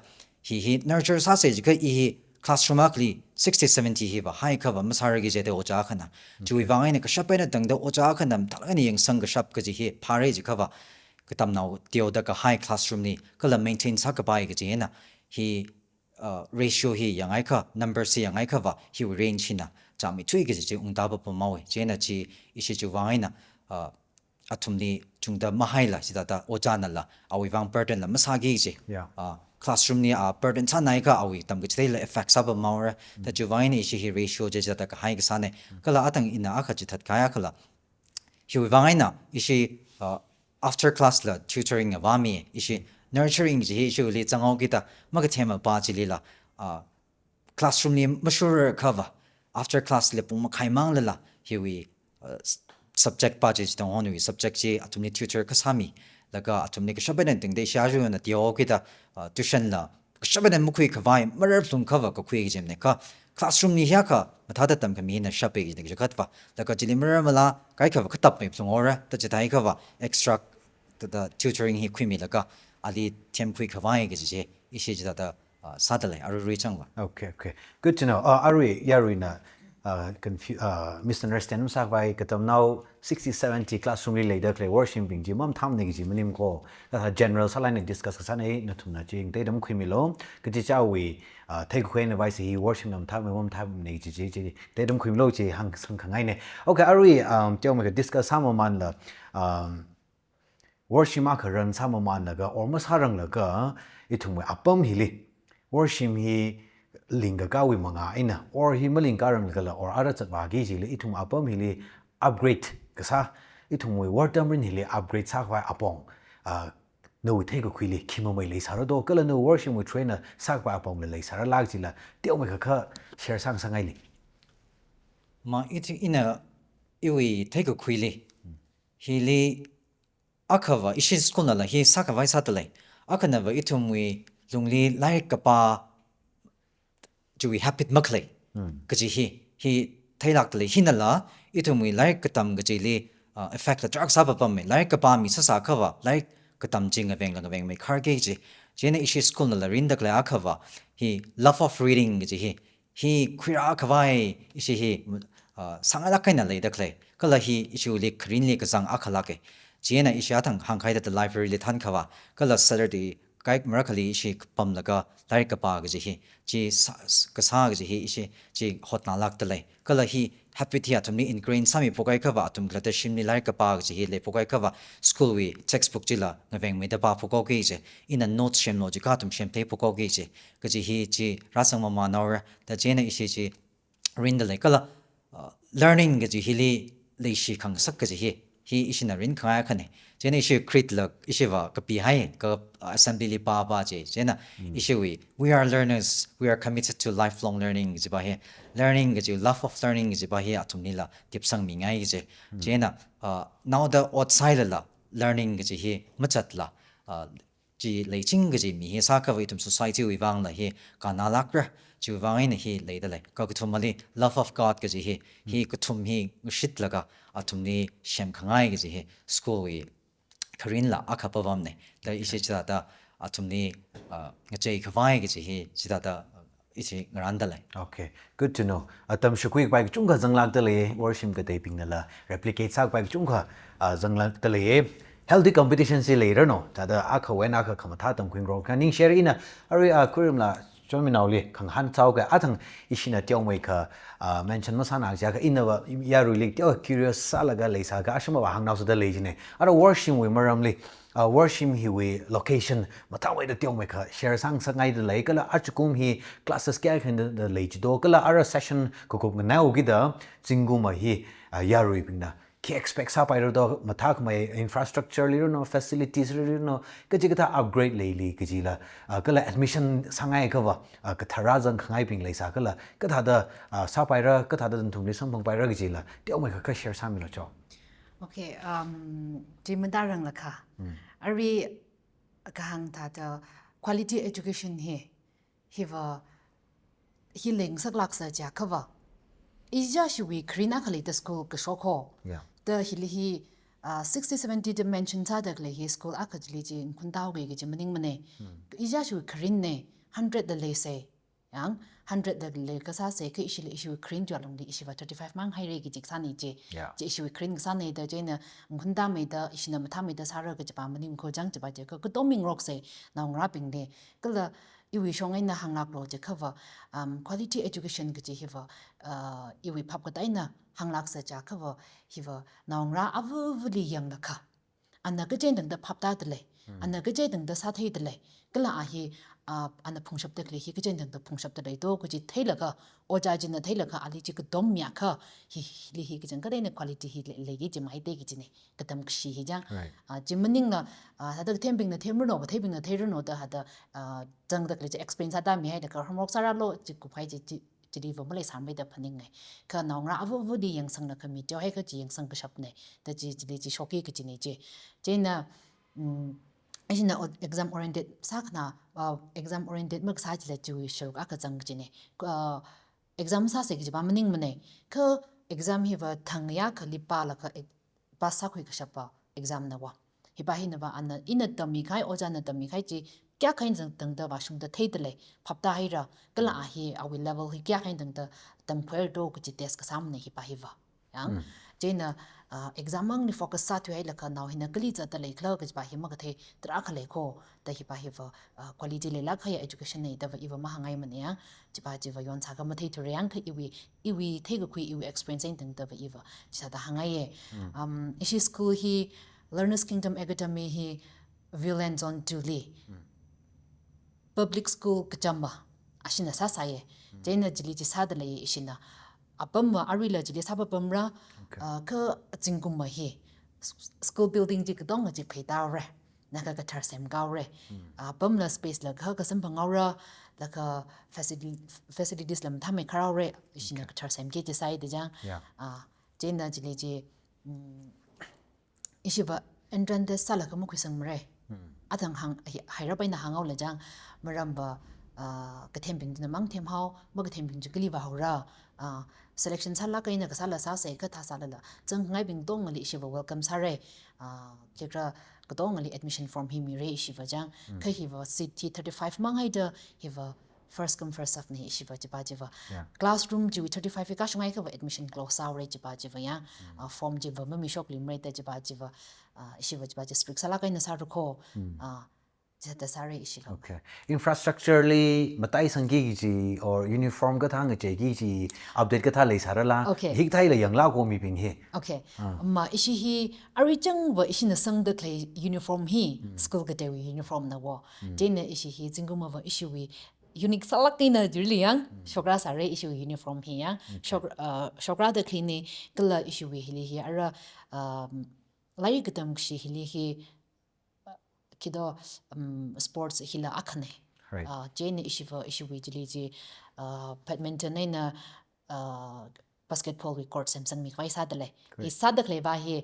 hi hi nurture sāsa jiakha i hi classroom akhali sixty, seventy hiva haiakhava masārarki jida ojā akhana. Chiwui vang eina kashap eina tangda ojā akhana mathālāk eina yangsang kashap kaji hi phāra jiakhava katamnao teoda kahai classroomli kala maintain sākapai kaji eina hi, uh, ratio hi yangakha, numbers hi yangakhava hiwui range hina chāngmeithui kaji chi ungda papamhaowe. Chieina chi ishi chiwui vang eina, uh, athumli chungda mahaila chithāda ojānala awui vang burden la masāki kaji. Yeah. Ah, classroomli a burden sānaiakha awui tamkachitheila effect sāpamhaora. Thāda chiwui vang eina ishi hi ratio chi chithāda kahai kasāne. Kala athang ina akha chithatkahai akhala, hiwui vang eina ishi, ah, after class la tutoring vāmi, ishi nurturing chi hi ishiwuili zanghaokida makathemapa chilila, ah, classroomli mashurrakhava, after class li pung makhai manglala hiwui, uh, s-, subject pa chi, chithang honwui subject chi athumli tutor kasāmilaga athumli kashap eina tangda ishi ajana teokida, uh, tuition la kashap eina makhuikhavai, marar phalungkhava kakhui kajimane. Kha classroomli hiyākha mathāda tamkhami hina shapa kajina kaji khatva. Laga chili mararmala kaikhava katap mei phalunghaora, thāda chithāhaiakhava extra thāda tutoring hi khuimilaga ali themkhuikhavai kaji chi ishi chithāda, ah, sādalei, arui rui changva. Okay, okay. Good to know. Uh, arui, yaruina, uh, confu-, uh, misunderstand masākhavai, katamnao sixty, seventy classroom li leidakhalei worshipbing chi mamathāmane kaji maningmako. Thāda general sālāk eina discuss kasāne, nathumna chi ngateida makhuimilu. Kachichāwui, uh, theikakhui eina vāsa hi worship na mathāmei, mamathāmane kaji chi, chi ngateida makhuimilu chi hāngsangkhangaine. Okay, arui, um, teomeikha discuss sāmamanla, um, worship akha run sāmamanlaga, or masāranglaga, ithumwui apam hili, worship hi lingkakāwui mangā eina, or hi malingkāranglagala, or ara zatvāki kajili, ithum apam hili upgrade kasā, ithumwui wortam rin hili upgrade sākhavai apong, ah, nawui theikakhuili khi mamei leisāra do, kala nawui worship wui through eina sākhavai apongla leisārala kajila, teomeikha kha share sāngasakngaili. Ma iti ina iwui theikakhuili, hili akhava ishi school nala hi sākhavai sādalei. Akhanava ithumwui lungli lairik kapā chiwui habit makhalei kaji hi, hi theilākdalei. Hinala ithumwui lairik katam kajili, ah, effect la tarākha sāpapamme. Lairik kapā mi sāsāakhava lairik katam chi ngavengla ngavengmeikharki kaji. Chieina ishi school nala rindakhalei akhava hi love of reading kaji hi, hi khuirākhavai ishi hi, ah, sāngailāk eina leidakhalei. Kala hi ishiwuili kharinli kazang akhalāke. Chieina ishi athang hāngkahai thāda library li thānkhava, kala Saturday kaikha marakhali ishi kapamlaga lairik kapā kaji hi, chi sā, s-, kasā kaji hi ishi chi hotnālākdalei. Kala hi habit hi athumli ingrain sāmiphok haiakhava, athum khalatta shimli lairik kapā kaji hi leiphok haiakhava, school wui textbook chila ngavengmeida pāphok haoki kaji, ina notes semlo jiakha athum semtheiphok haoki kaji, kaji hi chi rāzang mamānhaora. Thāda chieina ishi chi rindalei kala, uh, learning kaji hili leishi khangasak kaji hi, hi ishina rinkhangai akhane. Chieina ishi creed la ishiva kapihai, ka, uh, assembly li pāpā chi. Chieina ishiwui, "We are learners, we are committed to lifelong learning" kajipa hi, learning kaji, love of learning kajipa hi athumlila tipsangmingai kaji. Chieina, uh, naoda ot sāhailala learning kaji hi mazatla, uh, chi leiching kaji mi hi sākhava ithum society wui vangla hi kannalākra, chiwui vang eina hi leidalei. Kakathumali love of God kaji hi, hi kathum hi ngashitlaga athumli semkhangai kaji hi school wui kharinla akha pavamne. Da ishi chithāda athumli, ah, ngacheikhavai kaji hi chithāda, ah, ishi ngarāndalei. Okay, good to know. Atam shakhuikapai kachungkha zanglākdalei, worshim kateibingnala replicate sākapai kachungkha, ah, zanglākdalei. Healthy competition si leiranu, thāda akhawui eina akha khamathā tamkhuingarok. Kha ningshare ina, arui, ah, Khuiramla Chonminaoli khangahān sāhaoga, athang ishina teomeikha, ah, mention masāna jiakha inava yaruili teo curious sālaga leisākha, ashama va hāngnao sāda lei jine. Ara worshim wui maramli, ah, worshim hiwui location mathāmeida teomeikha share sāngasakngaidalei, kala ajakum hi classes kayākha da lei jido, kala ara session kakup nganaihaokida zingkumva hi, ah, yaruibingna khi expect sāpaira do, mathākhamei infrastructure liranu, facilities liranu, kachikathā upgrade leili kajila, ah, kala admission sāngaikhava, ah, kathara zangkhangaibing leisākhala, kathāda, ah, sāpaira, kathāda nathumli samphangpaira kajila teomeikha kha share sāmilu cho. Okay, um, chi matāranglakha. Arui kahāng thāda quality education hi, hiva, hi leingasaklāksa jiakhava, ija shiwui kharin akha leida school kashok ho. Yeah. Da hili hi, ah, sixty seventy da mention sādalei hi school akha chili chi ngkhuntao kaji chi maningmane. Ija shiwui kharinne, hundred da leisei. Yang, hundred da lei kasāsei kha ishili ishiwui kharin chi alungli ishiva thirty-five mang haire kaji kasāne chi. Yeah. Chi ishiwui kharin kasāne da chieina ngkhuntameida, ishina mathāmeida sāra kajipa maningkho chang chipa chi ka, katom mingaroksei naongarābingli. Kala iwui shong eina hānglāklo jiakhava, um, quality education kaji hiva, uh, iwui phap kata eina hānglāksa jiakhava, hiva naongarā avavali yanglakha, ana kachen tangda phaptādalei, ana kachen tangda sātheidalei, kala a hi, ah, ana phungshapdalei hi kachen tangda phungshapdalei do kaji theilaga, ojā china theilaga ali chi katom miakha, hi, hili hi kachangkhat eina quality hi lei, lei kaji mahaide kajine, katam kashi hi chang. Right. Ah, chi maningla, ah, thāda kathembingna themranu, katheibingna theiranu da thāda, ah, zangdalei chi explain sāda mihaida kha homework sāralo, chi kuphai chi, chi, chiliva maleisāmeida phaninge. Kha naongarā avavali yangsanglaga mi teohaikha chi yangsang kashapne, da chi, chili chi shokki kajine chi. Chieina, mm, ishina o-, exam oriented sākhana, ah, exam oriented makasā chila chiwui sharuk akha zang kajine. Ah, exam sāsei kajipa maningmane. Kha exam hiva thang yakhali pālaga e-, pass sākhui kashapa exam na va. Hipa hinava ana, ina tammikhai, ojāna tammikhai chi kayākha eina tang-, tangda vāshungda theidalei, phaptāhaira, kala a hi, awui level hi kayākha eina tangda tamkhuihaira do kaji test kasāmane hipa hiva. Yang, chieina, ah, exam mangli focus sāthuihailaga nao hina kali zatdaleikhala kajipa hi makathei tarākha leikho, da hipa hiva, ah, quality leilāk kahai education ne dava iva mahāngngaimane yang, chipa chiva yonsākha matheithura yang kha iwui, iwui theikakhui iwui experience eina tangdava iva, chithāda hāngngaiye. Um, ishi school hi Learner's Kingdom Academy hi Viewland Zone two li public school kachama ashina sāsāye. Chieina chili chi sādalei ishina. Apamva aruila chili sāpapamra, okay, ah, kha zingkumva hi s-, school building chi katonga chi pheitāhaore. Laga kathar semkāhaore. Apamla space la kha kasamphanghaora, laga facili-, facilities la mathāmeikharhaore, ishina, okay, kathar semki chi sāi da chang. Yeah. Ah, chieina chili chi, mm, ishiva entrance test sālaga makhuisangmare. Athang hāng, hi-, hairap eina hānghaola chang, maramva, ah, kathembing china mang themhao, makathembing chi kali vāhaora, ah, selection sālāk eina kasāla sāsei, kathā sālala, zangngaibing katongali ishiva welcome sāre, ah, khikha katongali admission form hi mire ishiva chang, kha hiva seat hi thirty-five mang haida, hiva first come, first serve ne ishiva chipa chiva. Yeah. Classroom chiwui thirty-five hi kashunghaikhava admission close sāhaore chipa chiva yang, ah, form chiva mamishokluimare da chipa chiva, ah, ishiva chipa chi strict sālāk eina sārakho, ah, chithāda sāre ishila. Okay. Infrastructure li mataisangki kaji or uniform kathā ngacheiki kaji update kathā leisārala? Okay. Hikathā hila yanglāko mibing hi. Okay. Ah. Ma ishi hi, arui changva ishina sangda khalei uniform hi, school kateiwui uniform na wo. Chieina ishi hi zingkumva ishiwui unique sālāk eina chili yang, shokra sāre ishiwui uniform hi yang. Okay. Shok-, uh, shokra da khaleine, kala ishiwui hili hi ara, um, lairik katam kashi hili hi, uh, khido, um, sports hila akhane. Right. Uh, chieina ishiva, ishiwui chili chi, uh, badminton eina, uh, basketball wui court semsangmikhavai sādalei. Great. Hi sāda khaleiva hi,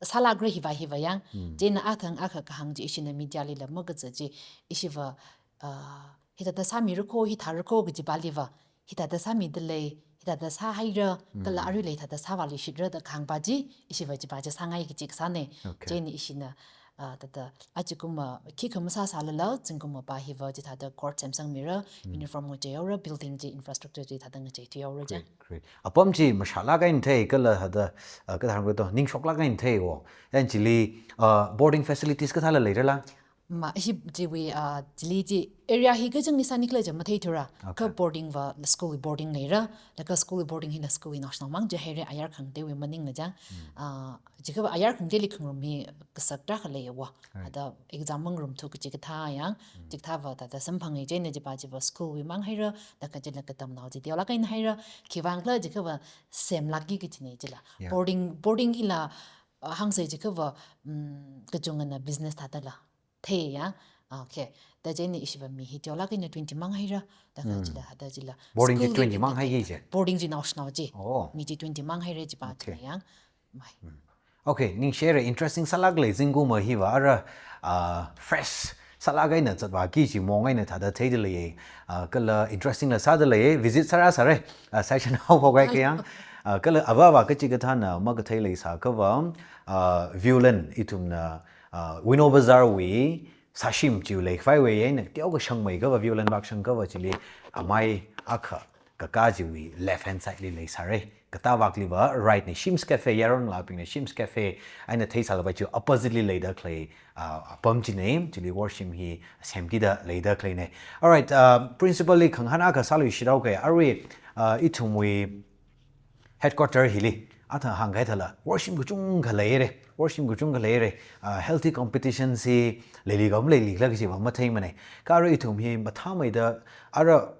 sālākra hiva hiva yang. Hmm. Chieina athang akha kahāng chi ishina media lila makazā chi ishiva, ah, hithāda sāmira kho, hithāra kho kaji pāliva, hithāda sāmidalei, hithāda sāhaira, kala Hmm. aruila hithāda sāvāluishitra da kahāng pā chi, ishiva chi pā chi sāngai kaji kasāne. Okay. Chieina ishina, ah, thāda, achikum, ah, khikha masāsālala, zingkum pā hiva chithāda court semsangmira, Hmm. uniform ngacheihaora, building chi infrastructure chi thāda ngacheithuihaora je. Great, great. Apam chi mashālāk eina thei, kala thāda, ah, kathāda hāngkhala to, ningshoklāk eina thei wo. Then chili, ah, boarding facilities kathāla leirala? Ma, hi chiwui, ah, chili chi area hi kachangli sānikhala chi matheithura. Okay. Kha boarding va, school wui boarding leira, laga school wui boarding hina school wui naoshinao mang chi haira, ayar khangateiwui maningla chang. Hmm. Ah, chikhava ayar khangateili khangarum hi kasak tarākha leiya wo. Right. Thāda exam mangarum thu kachi kathā yang, Hmm. chikathāva thāda samphanga chieina chi pā chiva school wui mang haira, laga chila katamnao chi teolāk eina haira, khiwuivang khala chikhava semlākki kajine chila. Yeah. Boarding, boarding hila, ah, hāngsei chikhava, mm, kachungana business thādala thei ya. Okay. Da chieina ishiva mi hi teolāk eina twenty mang haira. Da kha Hmm. chila, da chila. Boarding chi School twenty li mang haiki je? Boarding chi naoshinao chi. Oh. Mi chi twenty mang haira chi pā Okay. chila yang. Mai. Hmm. Okay, ningshire, interesting sālāklei zingkum hiva ara, ah, fresh sālāk eina zatvāki kaji mong eina thāda theidalei, ah, kala interesting la sādalei, visit sārāsāre, ah, session haophok kahai kayang, ah, kala avāva kachikathāna makathei leisākhava, ah, viewland ithumna, ah, Wino Bazar wui sāshim chiwui leikhavaiwui eina teokha shangmeikhava, viewland vak shangkhava chili amei akha kakā chiwui left hand side li leisāre. Katāvakliva right na Shim's Cafe, yaronlabingna Shim's Cafe eina theisālala chiwui opposite li leida khalei, ah, apam chine, chili worshim hi semkida leida khaleine. Alright, ah, principal li khangahān akha sāluishit haoke, arui, ah, ithumwui headquarter hili, athang hāngkahai thāla, worshim kachungkha leire, worshim kachungkha leire, ah, healthy competition chi leili ka maleili khala kajiva matheimane. Kha arui ithum hi mathāmeida, ara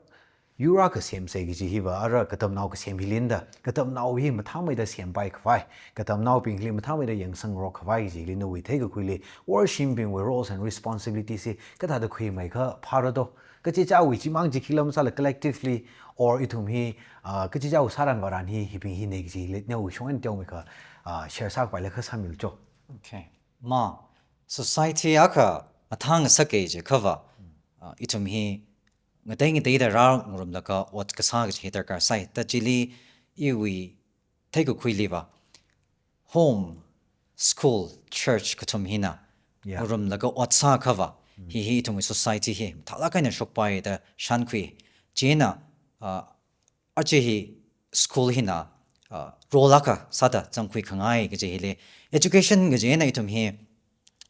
yur akha semsei kaji hiva, ara katamnao kasem hili nda, katamnao hi mathāmeida sempai khavai, katamnaobing hili mathāmeida yangsangrok khavai kajili nawui theikakhuili, worshimbingwui roles and responsibilities chi kathāda khuimeikha phāra do. Kachichāwui chimang chi khikhala masāla collectively, or ithum hi, ah, kachichāwui sāran vāran hi, hibing hine kajili nawui shong eina teomeikha, ah, share sākapaila kha sāmilu cho. Okay. Ma, society akha mathāngasaka jiakhava, ah, ithum hi ngatei ngateida rāngarumlaga ot kasā kaji hi darkar sai. Da chili iwui theikakhuiliva, home, school, church kathum hina Yeah. ngarumlaga ot sākhava, Mm. hi hi ithumwui society hi mathālāk eina shokpai da shānkhui. Chieina, ah, aja hi school hina, ah, role akha sāda zangkhui khangai kaji hili. Education kaji eina ithum hi,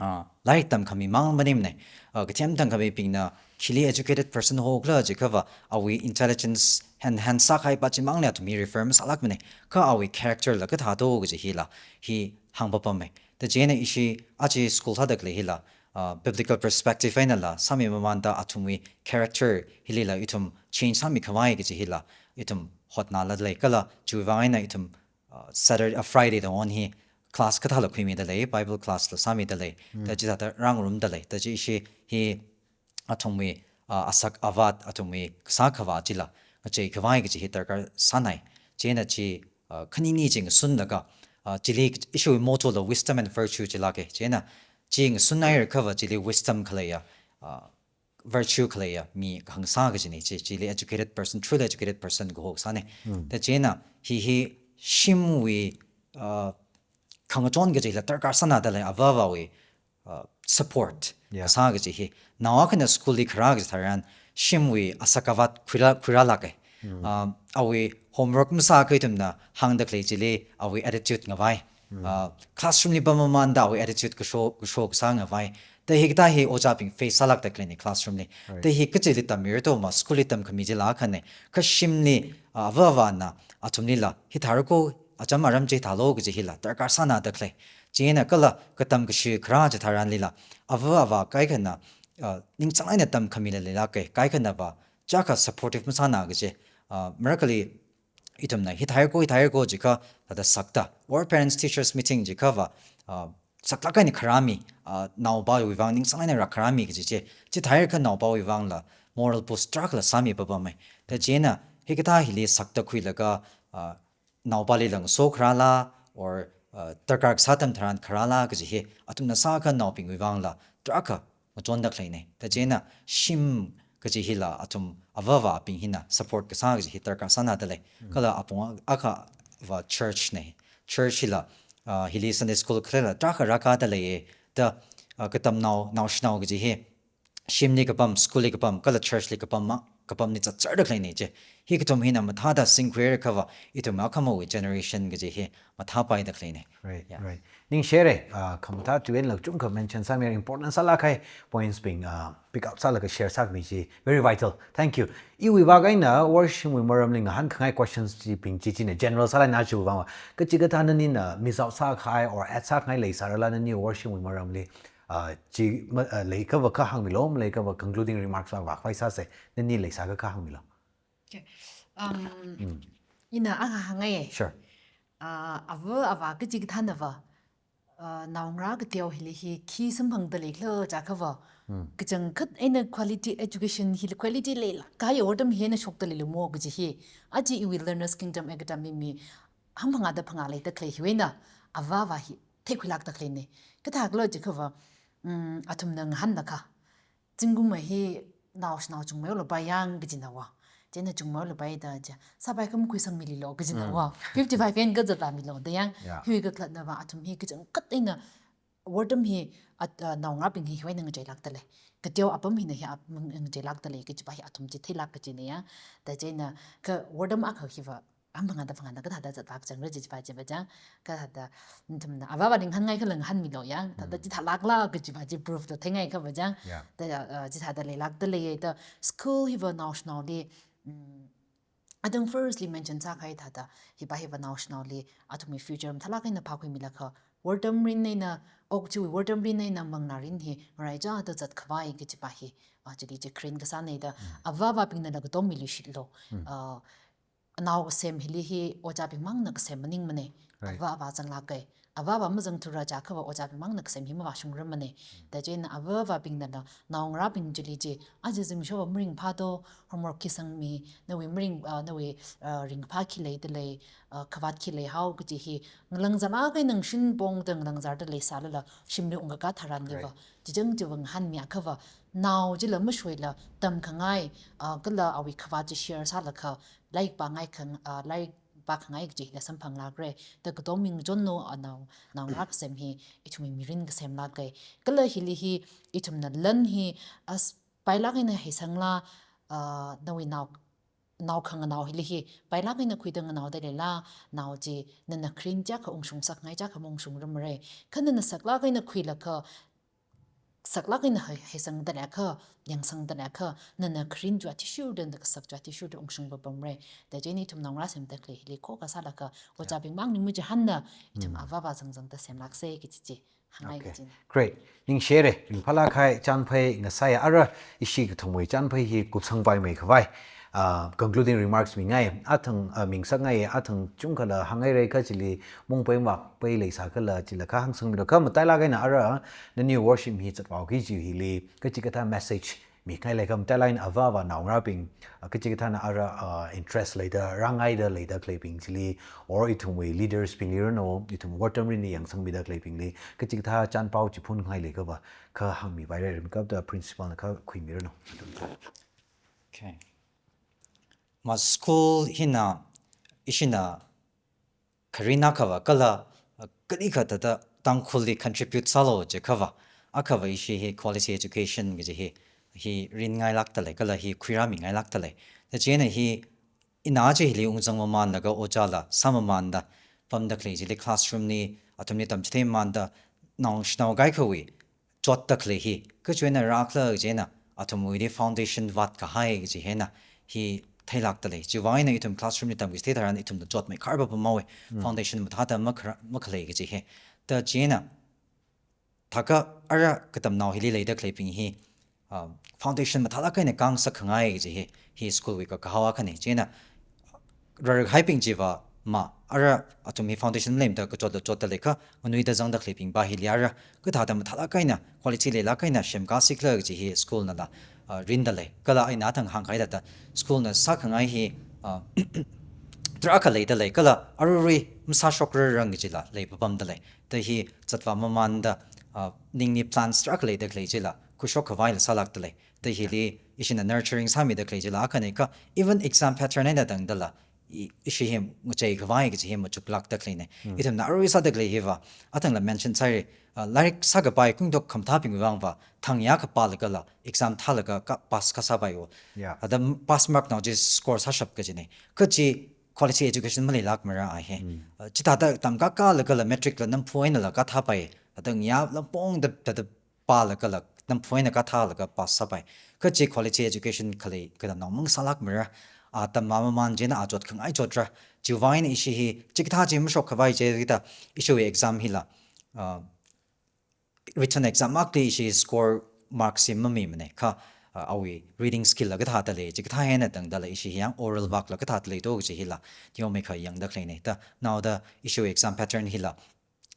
ah, lairik tamkhami mang maningmane, ah, kathem tamkhamibingna khili educated person hokhala jiakhava, awui intelligence enhance sākahai pā chimangli athum hi refer masālākmane, kha awui character la kathā do kaji hila, hi hāngpapamme. Da chieina ishi aja school sāda khalei hila, ah, biblical perspective einala sāmimamanda athumwui character hilila ithum change sāmi khavai kaji hila, ithum hotnala lei kala chiwuivang eina ithum, ah, Saturday, ah, Friday da on hi class kathāla khuimida lei, Bible class la sāmida lei, Mm. da chithāda rāngarumda lei, da chi ishi hi athumwui, ah, asak avat, athumwui kasā khavā chila ngachei khavai kaji hi darkar sānai. Chieina chi, ah, khanini chi ngasunlaga, ah, chili ishiwui motto la wisdom and virtue jilāke. Chieina chi ngasunhaiakhava chili wisdom khaleiya, ah, virtue khaleiya mi kahāng sā kajine chi, chili educated person, truly educated person kaho kasāne. Mm. Da chieina hi hi shimwui, ah, khangachon kajila darkar sānada lei, avāvawui, ah, support Yeah. kasā kaji hi. Nao akhana school li kharā kaji tharan, shimwui asak avat khuirā, khuirālāke. Mm. Ah, awui homework masāakha ithumna hāngda khalei chili awui attitude ngavai. Mm. Ah, classroom li pamamanda awui attitude kasho, kasho kasā ngavai. Da hikathā hi ojābing face sālākda khaleine classroom li. Right. Da hi kachili tammira to ma, school li tamkhami chila akhane. Kha shimli, ah, avāvana athumlila hithāra kho, acham aram chi thālo kaji hila darkar sānada khalei. Chieina kala katam kashi kharā chitharanlila, avā avā kaikhana, ah, ningchāng eina tamkhamila leilāke, kaikhanava chiyākha supportive masāna kaji, ah, marākhali ithumna hithāra kho, hithāra kho jiakha, thāda sakta, or parents teachers meeting jiakhava, ah, saklāk eina kharāmi, ah, naopāwui vang ningchāng eina rākharāmi kaji chi, chithāakha naopāwui vangla moral boost tarākhala sāmi papame. Da chieina hikathā hili sakta khuilaga, ah, naopāli lang so kharāla, or, uh, darkar kasā atam tharan kharāla kaji hi athumna sākha naobingwui vangla tarākha machonda khaleina. Kachina shim kaji hila athum avāvābing hina support kasā kaji hi darkar sānada lei. Kala apong akha va church na. Church hila, uh, hili Sunday school khalela tarākha rākada leiya. Da, uh, katamnao, naoshinao kaji hi shimli kapam, school li kapam, kala church li kapam ma, kapamli zatzarda khaleina chi. Hi kathum hina mathāda singkhuiakha va, ithum akhamawui generation kaji hi mathāpaida khaleina. Right, yeah, right. Ningshire, uh, khamathā tuenla chungkha mention sāmi important sālāk kahai points bing, uh, pick up sālaga share sāmi chi. Very vital. Thank you. Iwui vak eina worship wui maramli ngahānkhangai questions chibing chi china general sālāk eina chiwui vang va. Kachikathā nanina miss out sākahai or add sākhangai leisārala nani worship wui maramli, uh, chi ma, uh, leiakha va kha hāngmilu, maleiakha va concluding remarks va vākhavai sāsa, nani leisākha kha hāngmilu. Okay. Um, ina akha hāngngai. Sure. Uh, ava avā kachikathāna va, uh, naongarā kateo hili hi khi samphangda leikhala jiakha va, kachangkhat eina quality education hili quality leilāk kahai atam hi eina shokda leilumo kaji hi. Aja iwui Learner's Kingdom Academy mi hangphangāda phangā leida khalei hiwui eina avā avā hi theikhuilākda khaleina. Kathākhala jiakha va, um, athumna ngahānlaga, zingkum hi naoshinao chungmeilapai yang kajina va. China chungmeilapai da ja. Sāpai khamakhuisangmililo kajina va. Fifty-five yen kazatlāmilo da yang. Yeah. Hiwui kakhalatna va athum hi kachangkhat eina wortam hi at, uh, naongarābing hi hiwui eina ngacheilākda lei. Kateo apam hina hi ap, ng-, ngacheilākda lei kajipa hi athum chi theilāk kajina ya. Da china kha wortam akha hi va hangphangāda phangāda kathāda zatlāk chang re jipa jipa jang, kathāda nathumna avā avāli ngahānngaikhala ngahānmilo yang, thāda chithālākla kajipa chi proof da theingaikha va jang. Yeah. Da, uh, chithāda leilākda leiya da school hi va naoshinaoli, mm, atam firstly mention sākahai thāda, hipa hi va naoshinaoli athumwui future mathālāk eina phākhuimilaga, wortam mirin eina, ok chiwui wortam mirin eina manglā mirin hi ngaraichāda zatkhavai kajipa hi, uh, chili chi kharing kasāna da, avā avābingnala katommiluishitlo. Uh, nao kasem hili hi ojābingmangna kasem maningmana. Right. Avā avā zanglāka. Avā avā mazangthura jiakha va ojābingmangna kasem hi mavāshungramana. Da china avā avābingnala naongarābing chili chi, aja zimiksho va maringphā do, homework khi sangmi, nawui maring, uh, nawui, uh, ringphā khi leida lei, uh, khavāt khi leihao kaji hi, ngalāngzālāk eina ngasin pongda ngalāngzāda leisālala, shimli ungkakā tharanli va. Right. Chichang chiwui vang ngahānmiakha va, nao chila mashoila tamkhangai, uh, kala awui khavāt chi share sālaga, lairik pāngai khang, ah, lairik pākhangai kaji hila samphanglākra. Da katom mingchonno, ah, nao, naongarā kasem hi, ithumwui mirin kasemlāka. Kala hili hi, ithumna lan hi, as, pailāk eina heisangla, ah, nawui nao, nao khanganao hili hi, pailāk eina khuida nganaoda leila, nao chi, nana kharing jiakha ungshung sakngai jiakha maungshungramra. Kha nana saklāk eina khuilaga, saklāk eina hei, heisangda leiakha, yangsangda leiakha, nana kharing chi athishurda, nana kasak chi athishurda ungshung papamra. Da chieina ithum naongarā semda khalei hili khokkha sālaga, ojābingmangli machihānna, ithum avā avā zangzangda semlāksa kaji chi hāngngai. Okay. Kajina. Great. Ningshire, ringphālāk kahai chānphei ngasāya. Ara ishi kathumwui chānphei hi kupsangpaimei khavai, ah, concluding remarks mingai, athang, ah, mingsakngai, athang chungkhala hāngngaira kha chili mungpai makpai leisākhala chila kha hāngsangmilu. Kha matailāk eina ara, nani worship hi zatpaoki kaji hili, kachikathā message mingai lei kha matailāk eina avā avā naongarābing, ah, kachikathāna ara, ah, interest leida, rāngaida leida khaleibing chili, or ithumwui leaders bingli ranu, ithum wortam mirinli yangsangmida khaleibingli, kachikathā chānpao chi phunngai lei kha va, kha hāngmipaira ringkapta principal na kha khuimiranu. Okay. Ma school hina, ishina kharing akha va kala, uh, kalikha thāda Tangkhulli contribute sālu jiakha va, akha va ishi hi quality education kaji hi, hi miringailākda lei, kala hi khuirāmingailākda lei. Da chieina hi ina aja hili ungzang mamānlaga ojāla sāmamānda pamda khalei chili classroom li, athumli tamchithei mamānda naoshinao kaikhawui chotda khalei hi, kachiwui eina rākhala kaji eina, athumwuili foundation vātkahai kaji hi eina, hi theilākda lei. Chiwui vang eina ithum classroom li tamkachithei tharan ithumna chotmeikharva pamhaowa. Foundation mathāda makhara-, makhalei kaji hi. Da chieina, thākha ara katamnao hili leida khaleibing hi, ah, foundation mathālāk eina kāngasakkhangai kaji hi, hi school wui kakahao akhana. Chieina, rarhaibing chiva ma, ara athum hi foundation maleimada kachotla chotda lei kha, nganuida zangda khaleibing pa hili ara, kathāda mathālāk eina, quality leilāk eina semkāsikhala kaji hi school nala, ah, rinda lei. Kala ina athang hāngkahai thāda, school na sākhangai hi, ah, tarākha leida lei. Kala aruirui masāshokrarang kajila leipapamda lei. Da hi zatvā mamānda, ah, ningli plans tarākha leida khalei chila, khuishok khavaila sālākda lei. Da hili ishina nurturing sāmida khalei chila, akhane kha even exam pattern eina tangdala, i-, ishi hi ngachei khavai kaji hi machuklākda khaleine. Ithumna arui sāda khalei hiva, athangla mention sāri, ah, lairik sākapai kungdok khamathābing vangva, thang ya kapālagala, exam thālaga ka pass kasāpai o. Yeah. Ada pass mark nao chi score sāshap kajine. Kaji quality education maleilākmara a hi. Ah, chithāda tamkakālagala matric la namphu einala kathāpai. Ada ngayā lampongda, da, da pālagala namphu eina kathālaga pass sāpai. Kaji quality education khalei katamnao mang sālākmara. A tamma mamān chieina a chotkhangai chotra. Chiwui vang eina ishi hi, chikathā chi mashok khavai chida, ishiwui exam hila, ah, written exam mark li ishi score marks hi mamimane. Kha, ah, awui reading skill la kathāda lei, chikathā eina tangdala ishi hi yang oral vak la kathāda lei to kaji hila, teomeikha yangda khaleine. Da, naoda ishiwui exam pattern hila,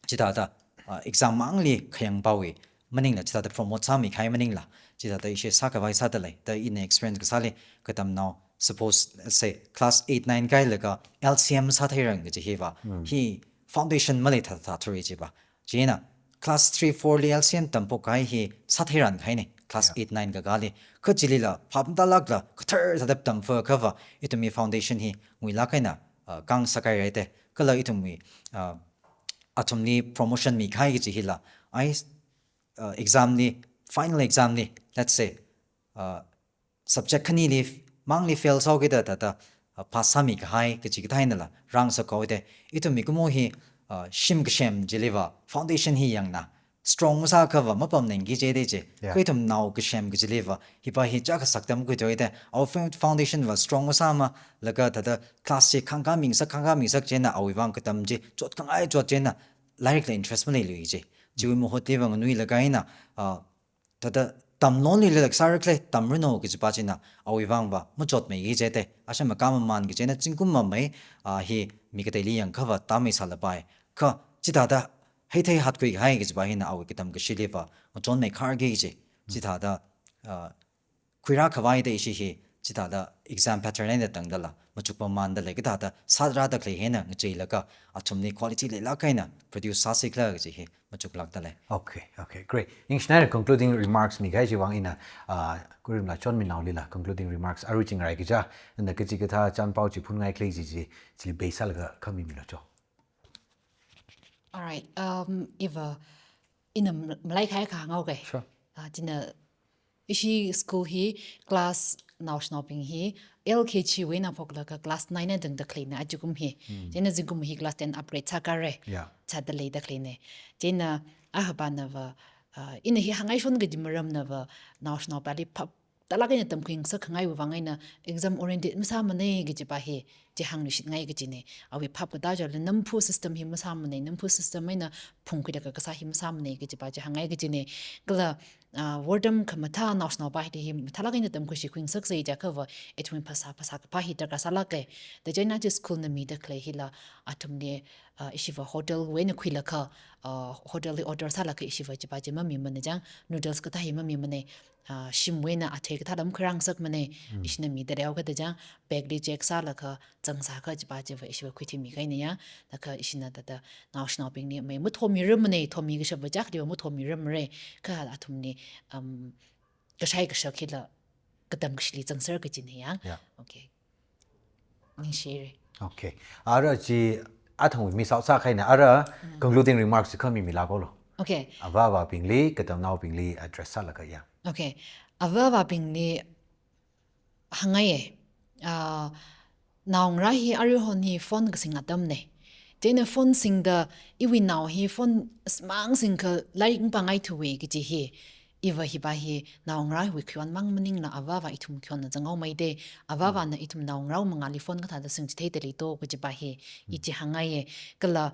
chithāda, ah, exam mangli khayang pawui maningla, chithāda promote sāmi kahai maningla, chithāda ishi sākhavai sāda lei. Da ina experience kasāli, katamnao, suppose, let's say, class eight, nine kailaga L C M sātheirang kaji hiva, hi foundation maleithāthā thuri chiva. Chieina, class three, four li L C M tamphok kahai hi sātheiran kahaine, class Yeah. eight, nine kakāli. Kha chilila, phap matālākla, kathar thāda tamphok akhava, ithumwui foundation hi nguilāk eina, ah, kang sākhairaite. Kala ithumwui, ah, athumli promotion mikahai kaji hila, ai, ah, exam li, final exam li, let's say, ah, subject khanili mangli fail sāhaokida thāda, ah, pass sāmi kahai kaji kathā einala rāngasak haote. Ithum mikumo hi, ah, shim kasem chiliva foundation hi yangna strong masā akhava mapamningki jide chi. Yeah. Kha ithum nao kasem kajiliva, hiva hi chā kasak tamkhui toite. Awui fo-, foundation va strong masāmalaga thāda class chi khangkā mingasak, khangkā mingasak chieina awui vang katam chi chotkhangai chot chieina, lairikla interest maleilui chi. Chiwui mahutliva nganuilaga eina, ah, thāda tamlonlila kasā rakle, tamranu kajipa china awui vangva machotmeiki jite. Asha makā mamān kajina zingkum mamei, ah, hi mi kateili yangkhava tamei sālapai. Kha chithāda heithei hatkhui kahai kajipa hina awui katam kashiliva machonmeikharki ji. Chithāda, ah, khuirā khavaida ishi hi, chithāda exam pattern eina tangdala machuk mamānda lei, kathāda sātharāda khalei hina ngacheilaga athumli quality leilāk eina produce sāsi khala kaji hi machuklākda lei. Okay, okay, great. Ningshinaira concluding remarks mikahai chiwui vang ina, ah, Kurimla Chonminaolila concluding remarks arui chingrai kaja, nana kachikathā chānpao chi phunngai khalei chi chi, chili base sālaga kha mimilu cho. All right, um, iva, ina m-, malai kahai akha hāngaoke. Sure. Ah, china ishi school hi class naoshinaobing hi L K G wui eina phoklaga class nine eina tangda khaleina ajakum hi. Chieina zingkum hi class ten upgrade sākare. Yeah. Sāda leida khaleina. Chieina ahapanava, ah, ina hi hāngngaishon kaji maramnava naoshinaopali phap tālāk eina tamkhuingasak khangaiwui vang eina exam oriented masāmane kajipa hi, chi hāngluishitngai kajine. Awui phap katā jala namphu system hi masāmane, namphu system eina phungkhuida ka kasā hi masāmane kajipa chi hāngngai kajine. Kala, ah, wortam khamathā naoshinaopa hili hi mathālāk eina tamkhuishi khuingasaksa jiakhava, ithumwui phasā, phasā kaphā hi darkar sālāke. Da chieina chi school na mida khalei hila, athumli, ah, ishiva hotel wui eina khuilaga, ah, hotel li order sālaga ishiva chipa chi mamimane chang, noodles kathā hi mamimane, ah, shimwui eina athei kathāla makhuirāngasakmane, ishina mida leihaokada chang, bag li check sālaga, zangsā kajipa chiva ishiva khuithimi kahaina ya, laga ishina thāda naoshinaobingli mei mathomirammane, thomikashapva chakliva mathomiramre, kha athumli, um, kashai kashak hila katam kashili zangser kajine ya. Yeah. Okay. Ningshire. Okay. Ara chi athangwui miss out sākahaina, ara concluding remarks kha mimilākolo. Okay. Avā avābingli, katamnaobingli address sālaga ya. Okay. Avā avābingli hāngngaiye. Ah, naongarā hi aruihon hi phone kasing atamne. Chieina phone singda iwui nao hi phone smang singkha lairik mapāngaithuwe kaji hi. Iva hipa hi naongarāwui khayon mang maningla avā avā ithum khayonna zanghaomeite. Avā avāna ithum naongarāwui mangāli phone kathāda singchitheida leito kajipa hi. I chi hāngngaiye. Kala,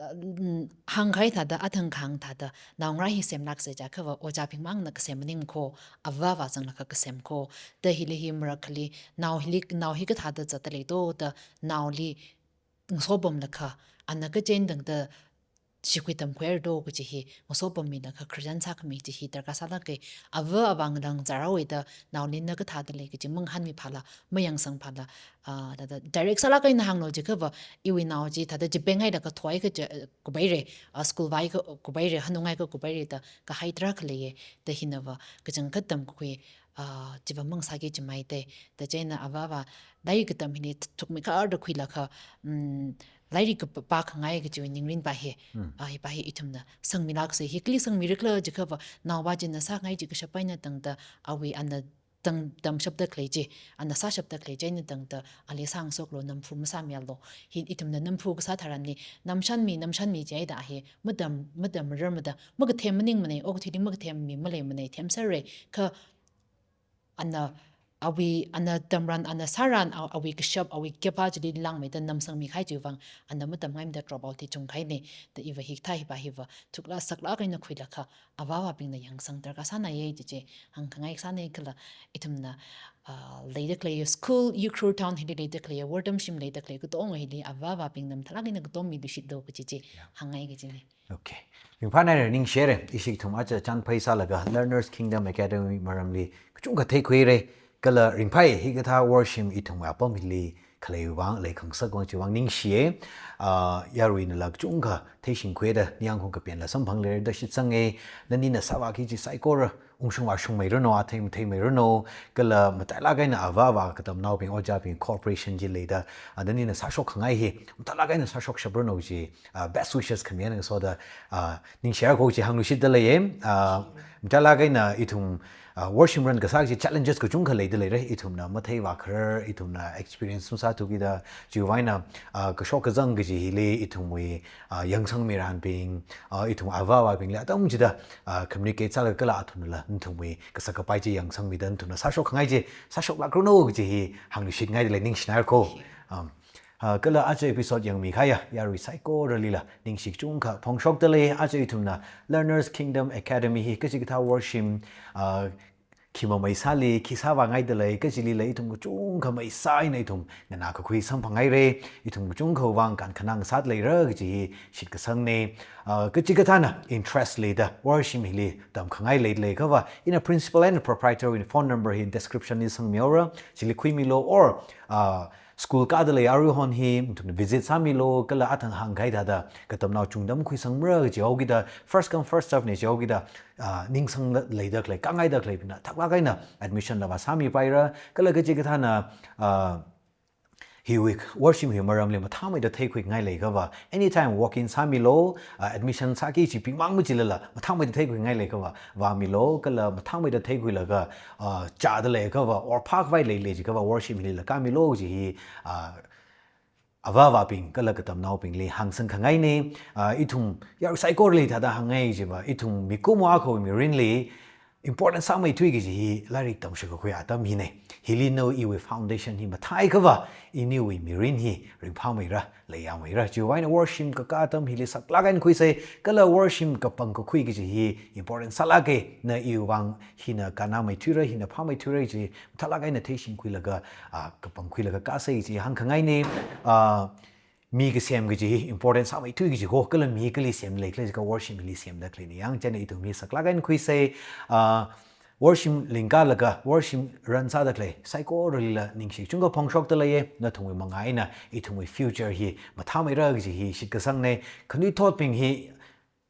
uh, mm, hāngkahai thāda, athang kahāng thāda, naongarā hi semlāksa jiakhava, ojābing mangna kasem maning kho, avā avā zanglaga kasem kho. Da hili hi marakhali, nao hili, nao hi kathāda zatda leito da, naoli ngasopamlaga, ana kachen tangda, shikhui tamkhuihaira do kaji hi ngasopammilakha khararchan sākhami kaji hi darkar sālāka. Ava avā ngalāng zārhaowa da naolina kathāda lei kaji mangahānmiphāla, mayangsangphāla, ah, thāda direct sālāk eina hānglu jiakhava, iwui nao chi thāda chipenghaida kathoi kaja, eh, kupaira, ah, school vāhai ka kupaira, hanunghaika kupaira da kahai tarākha leiya, da hinava kachangkhat tamkakhui, ah, chiva mang sāki jimai te, da chieina ava avā lairik katam hili thukmeikharda khuilakha, mm, lairik kapā, pākhangai kajiwui ningrinpā hi, Hmm. ah, hipā hi ithumna sangmilāksa. Hi kali sangmirakhala jiakhava, naopā china sāngai chi kashap eina tangda awui ana tang tamshapda khalei chi, ana sāshapda khalei chi eina tangda ali sāngasaklu, namphu masāmialu. Hi ithumna namphu kasā tharanli, namshanmi, namshanmi jihaida hi matam, matamrarmada, makathem maningmana, okathuili makathemmi maleimanei, themserra, kha ana awui, ana tamran, ana sāran, a-, awui kashap, awui kapā chili langmeida namsangmi kahai chiwui vang, ana matamngaimada drop out hi chungkahaina, da iva hikathā hipā hiva thuklāk saklāk eina khuilakha, ava avābingna yangsang darkar sānaiya kaji chi hāngkhangai sāna. Kala ithumna, ah, leida khalei school, Ukhrul town hili leida khalei, wortamshim leida khalei katonga hili ava avābingna mathālāk eina katommiluishitlu kaji chi Yeah. hāngngai kajina. Okay. Ringphānaira, ningshihaira, ishi ithum aja chānphai sālaga Learners Kingdom Academy maramli kachungkha theikhuira, kala ringphāya hikathā worshim ithumwui apam hili khaleiwui vang, leikhangasakwui vang chiwui vang ningshiya. Ah, yaruinala kachungkha theishingkhuida ningyāng kapenla samphangleira da shitsanga. Nanina sāvāki kaji saikora ungshung vāshungmeiranu, athei matheimeiranu, kala matailāk eina ava avā katamnaobing, ojābing cooperation chi leida, ah, nanina sāshokkhangai hi matailāk eina sāshokshapranu kaji, ah, best wishes khami eina ngasoda, ah, ningshihaira kaji hāngluishitda leiya. Ah, matailāk eina ithum, ah, worshim run kasā kaji challenges kachungkha leida leira, ithumna matheivākharar, ithumna experience masāthukida, chiwui vang eina, ah, kashok kazang kaji hili ithumwui, ah, yangsangmiranbing, ah, ithum ava avābingli atam chida, ah, communicate sālaga kala athumnala nathumwui kasak kapai chi yangsangmida nathumna sāshokkhangai chi sāshoklākranu kaji hi hāngluishitngaida lei, ningshinaira ko. Um, ah, kala aja episode yangmikahaiya yarui saikoralila ningshi kachungkha phongshokda lei. Aja ithumna Learners Kingdom Academy hi kachikathā worshim, ah, khi mamei sāli, khi sāvāngaida lei, kachilila ithum kachungkha maisā eina ithum nganākakhui samphanghaira, ithum kachungkhawui vang kankhanang sāda leira kaji hi shitkasangna. Ah, kachikathāna interest leida worshim hili tamkhangai leida leiakhava, ina principal and proprietor wui phone number hi description li sangmihaora, chili khuimilu, or, ah, school kāda lei aruihon hi nathumna visit sāmilu, kala athang hāngkahai thāda katamnao chungda makhuisangmara kajihaokida, first come first serve na jihaokida, ah, ningsangda leida khalei, kāngaida khaleibingna thaklāk eina admission la vāsāmipaira, kala kachikathāna, ah, hiwui worshim hi maramli mathāmeida theikhuingai leiakhava, anytime walk in sāmilu, ah, admission sāki kaji pingmang machilala, mathāmeida theikhuingai leiakhava vāmilu, kala mathāmeida theikhuilaga, ah, chāda leiakhava, or phākhavai leilei jiakhava worshim hilila kāmilu kaji hi, ah, ava avābing kala katamnaobingli hāngsangkhangaina. Ah, ithum yarui saikorali thāda hāngngai chiva, ithum mikumo akhawui mirinli important sāmeithui kaji hi lairik tamshap kakhui atam hina. Hili nawui iwui foundation hi mathāiakhava, iniwui mirin hi ringphāmeira, leiyāmeira. Chiwui vang eina worshim kakā atam hili saklāk eina khuisa, kala worshim kapangkakhui kaji hi important sālāka, na iwui vang hina kannāmeithuira, hina phāmeithuira kaji mathālāk eina theishingkhuilaga, ah, kapangkhuilaga kāsa kaji hāngkhangaina. Ah, mi kasem kaji hi important sāmeithui kaji ko, kala mi kali semlei khala jiakha worshim hili semda khaleina. Yang chieina ithum hi saklāk eina khuisa, ah, worshim lingkalaga, worshim run sāda khalei saikoralila ningshi kachungkha phongshokda leiya, nathumwui manga eina ithumwui future hi mathāmeira kaji hi shitkasangna. Khanuithotbing hi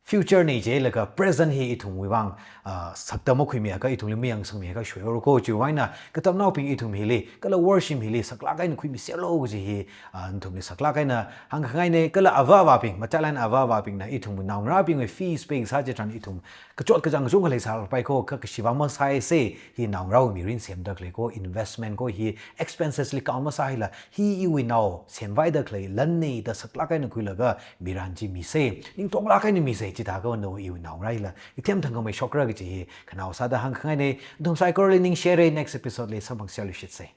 future na jilaga present hi ithumwui vang, ah, sakta makhuimiakha, ithumli mayangsangmiakha shoihaora ko. Chiwui vang eina katamnaobing ithum hili, kala worshim hili saklāk eina khuimiserlu kaji hi, ah, nathumli saklāk eina hāngkhangaina. Kala ava avābing, matailāk eina ava avābingna ithumwui naongarābingwui fees pay kasā chitharan ithum kachot kachāng kachungkha leisāpai ko, kha kashi vang masāsa, hi naongarāwui mirin semda khalei ko, investment ko, hi expenses li count masāhila, hi iwui nao semvaida khalei lanna da saklāk eina khuilaga mirin chi misa, ningtonglāk eina misa, chithākha nawui iwui naongarā hila ithemthang khamei shokra kaji hi khanao sāda hāngkhangaina. Nathum saikorali ningshihaira, next episode li samphangserluishitsa.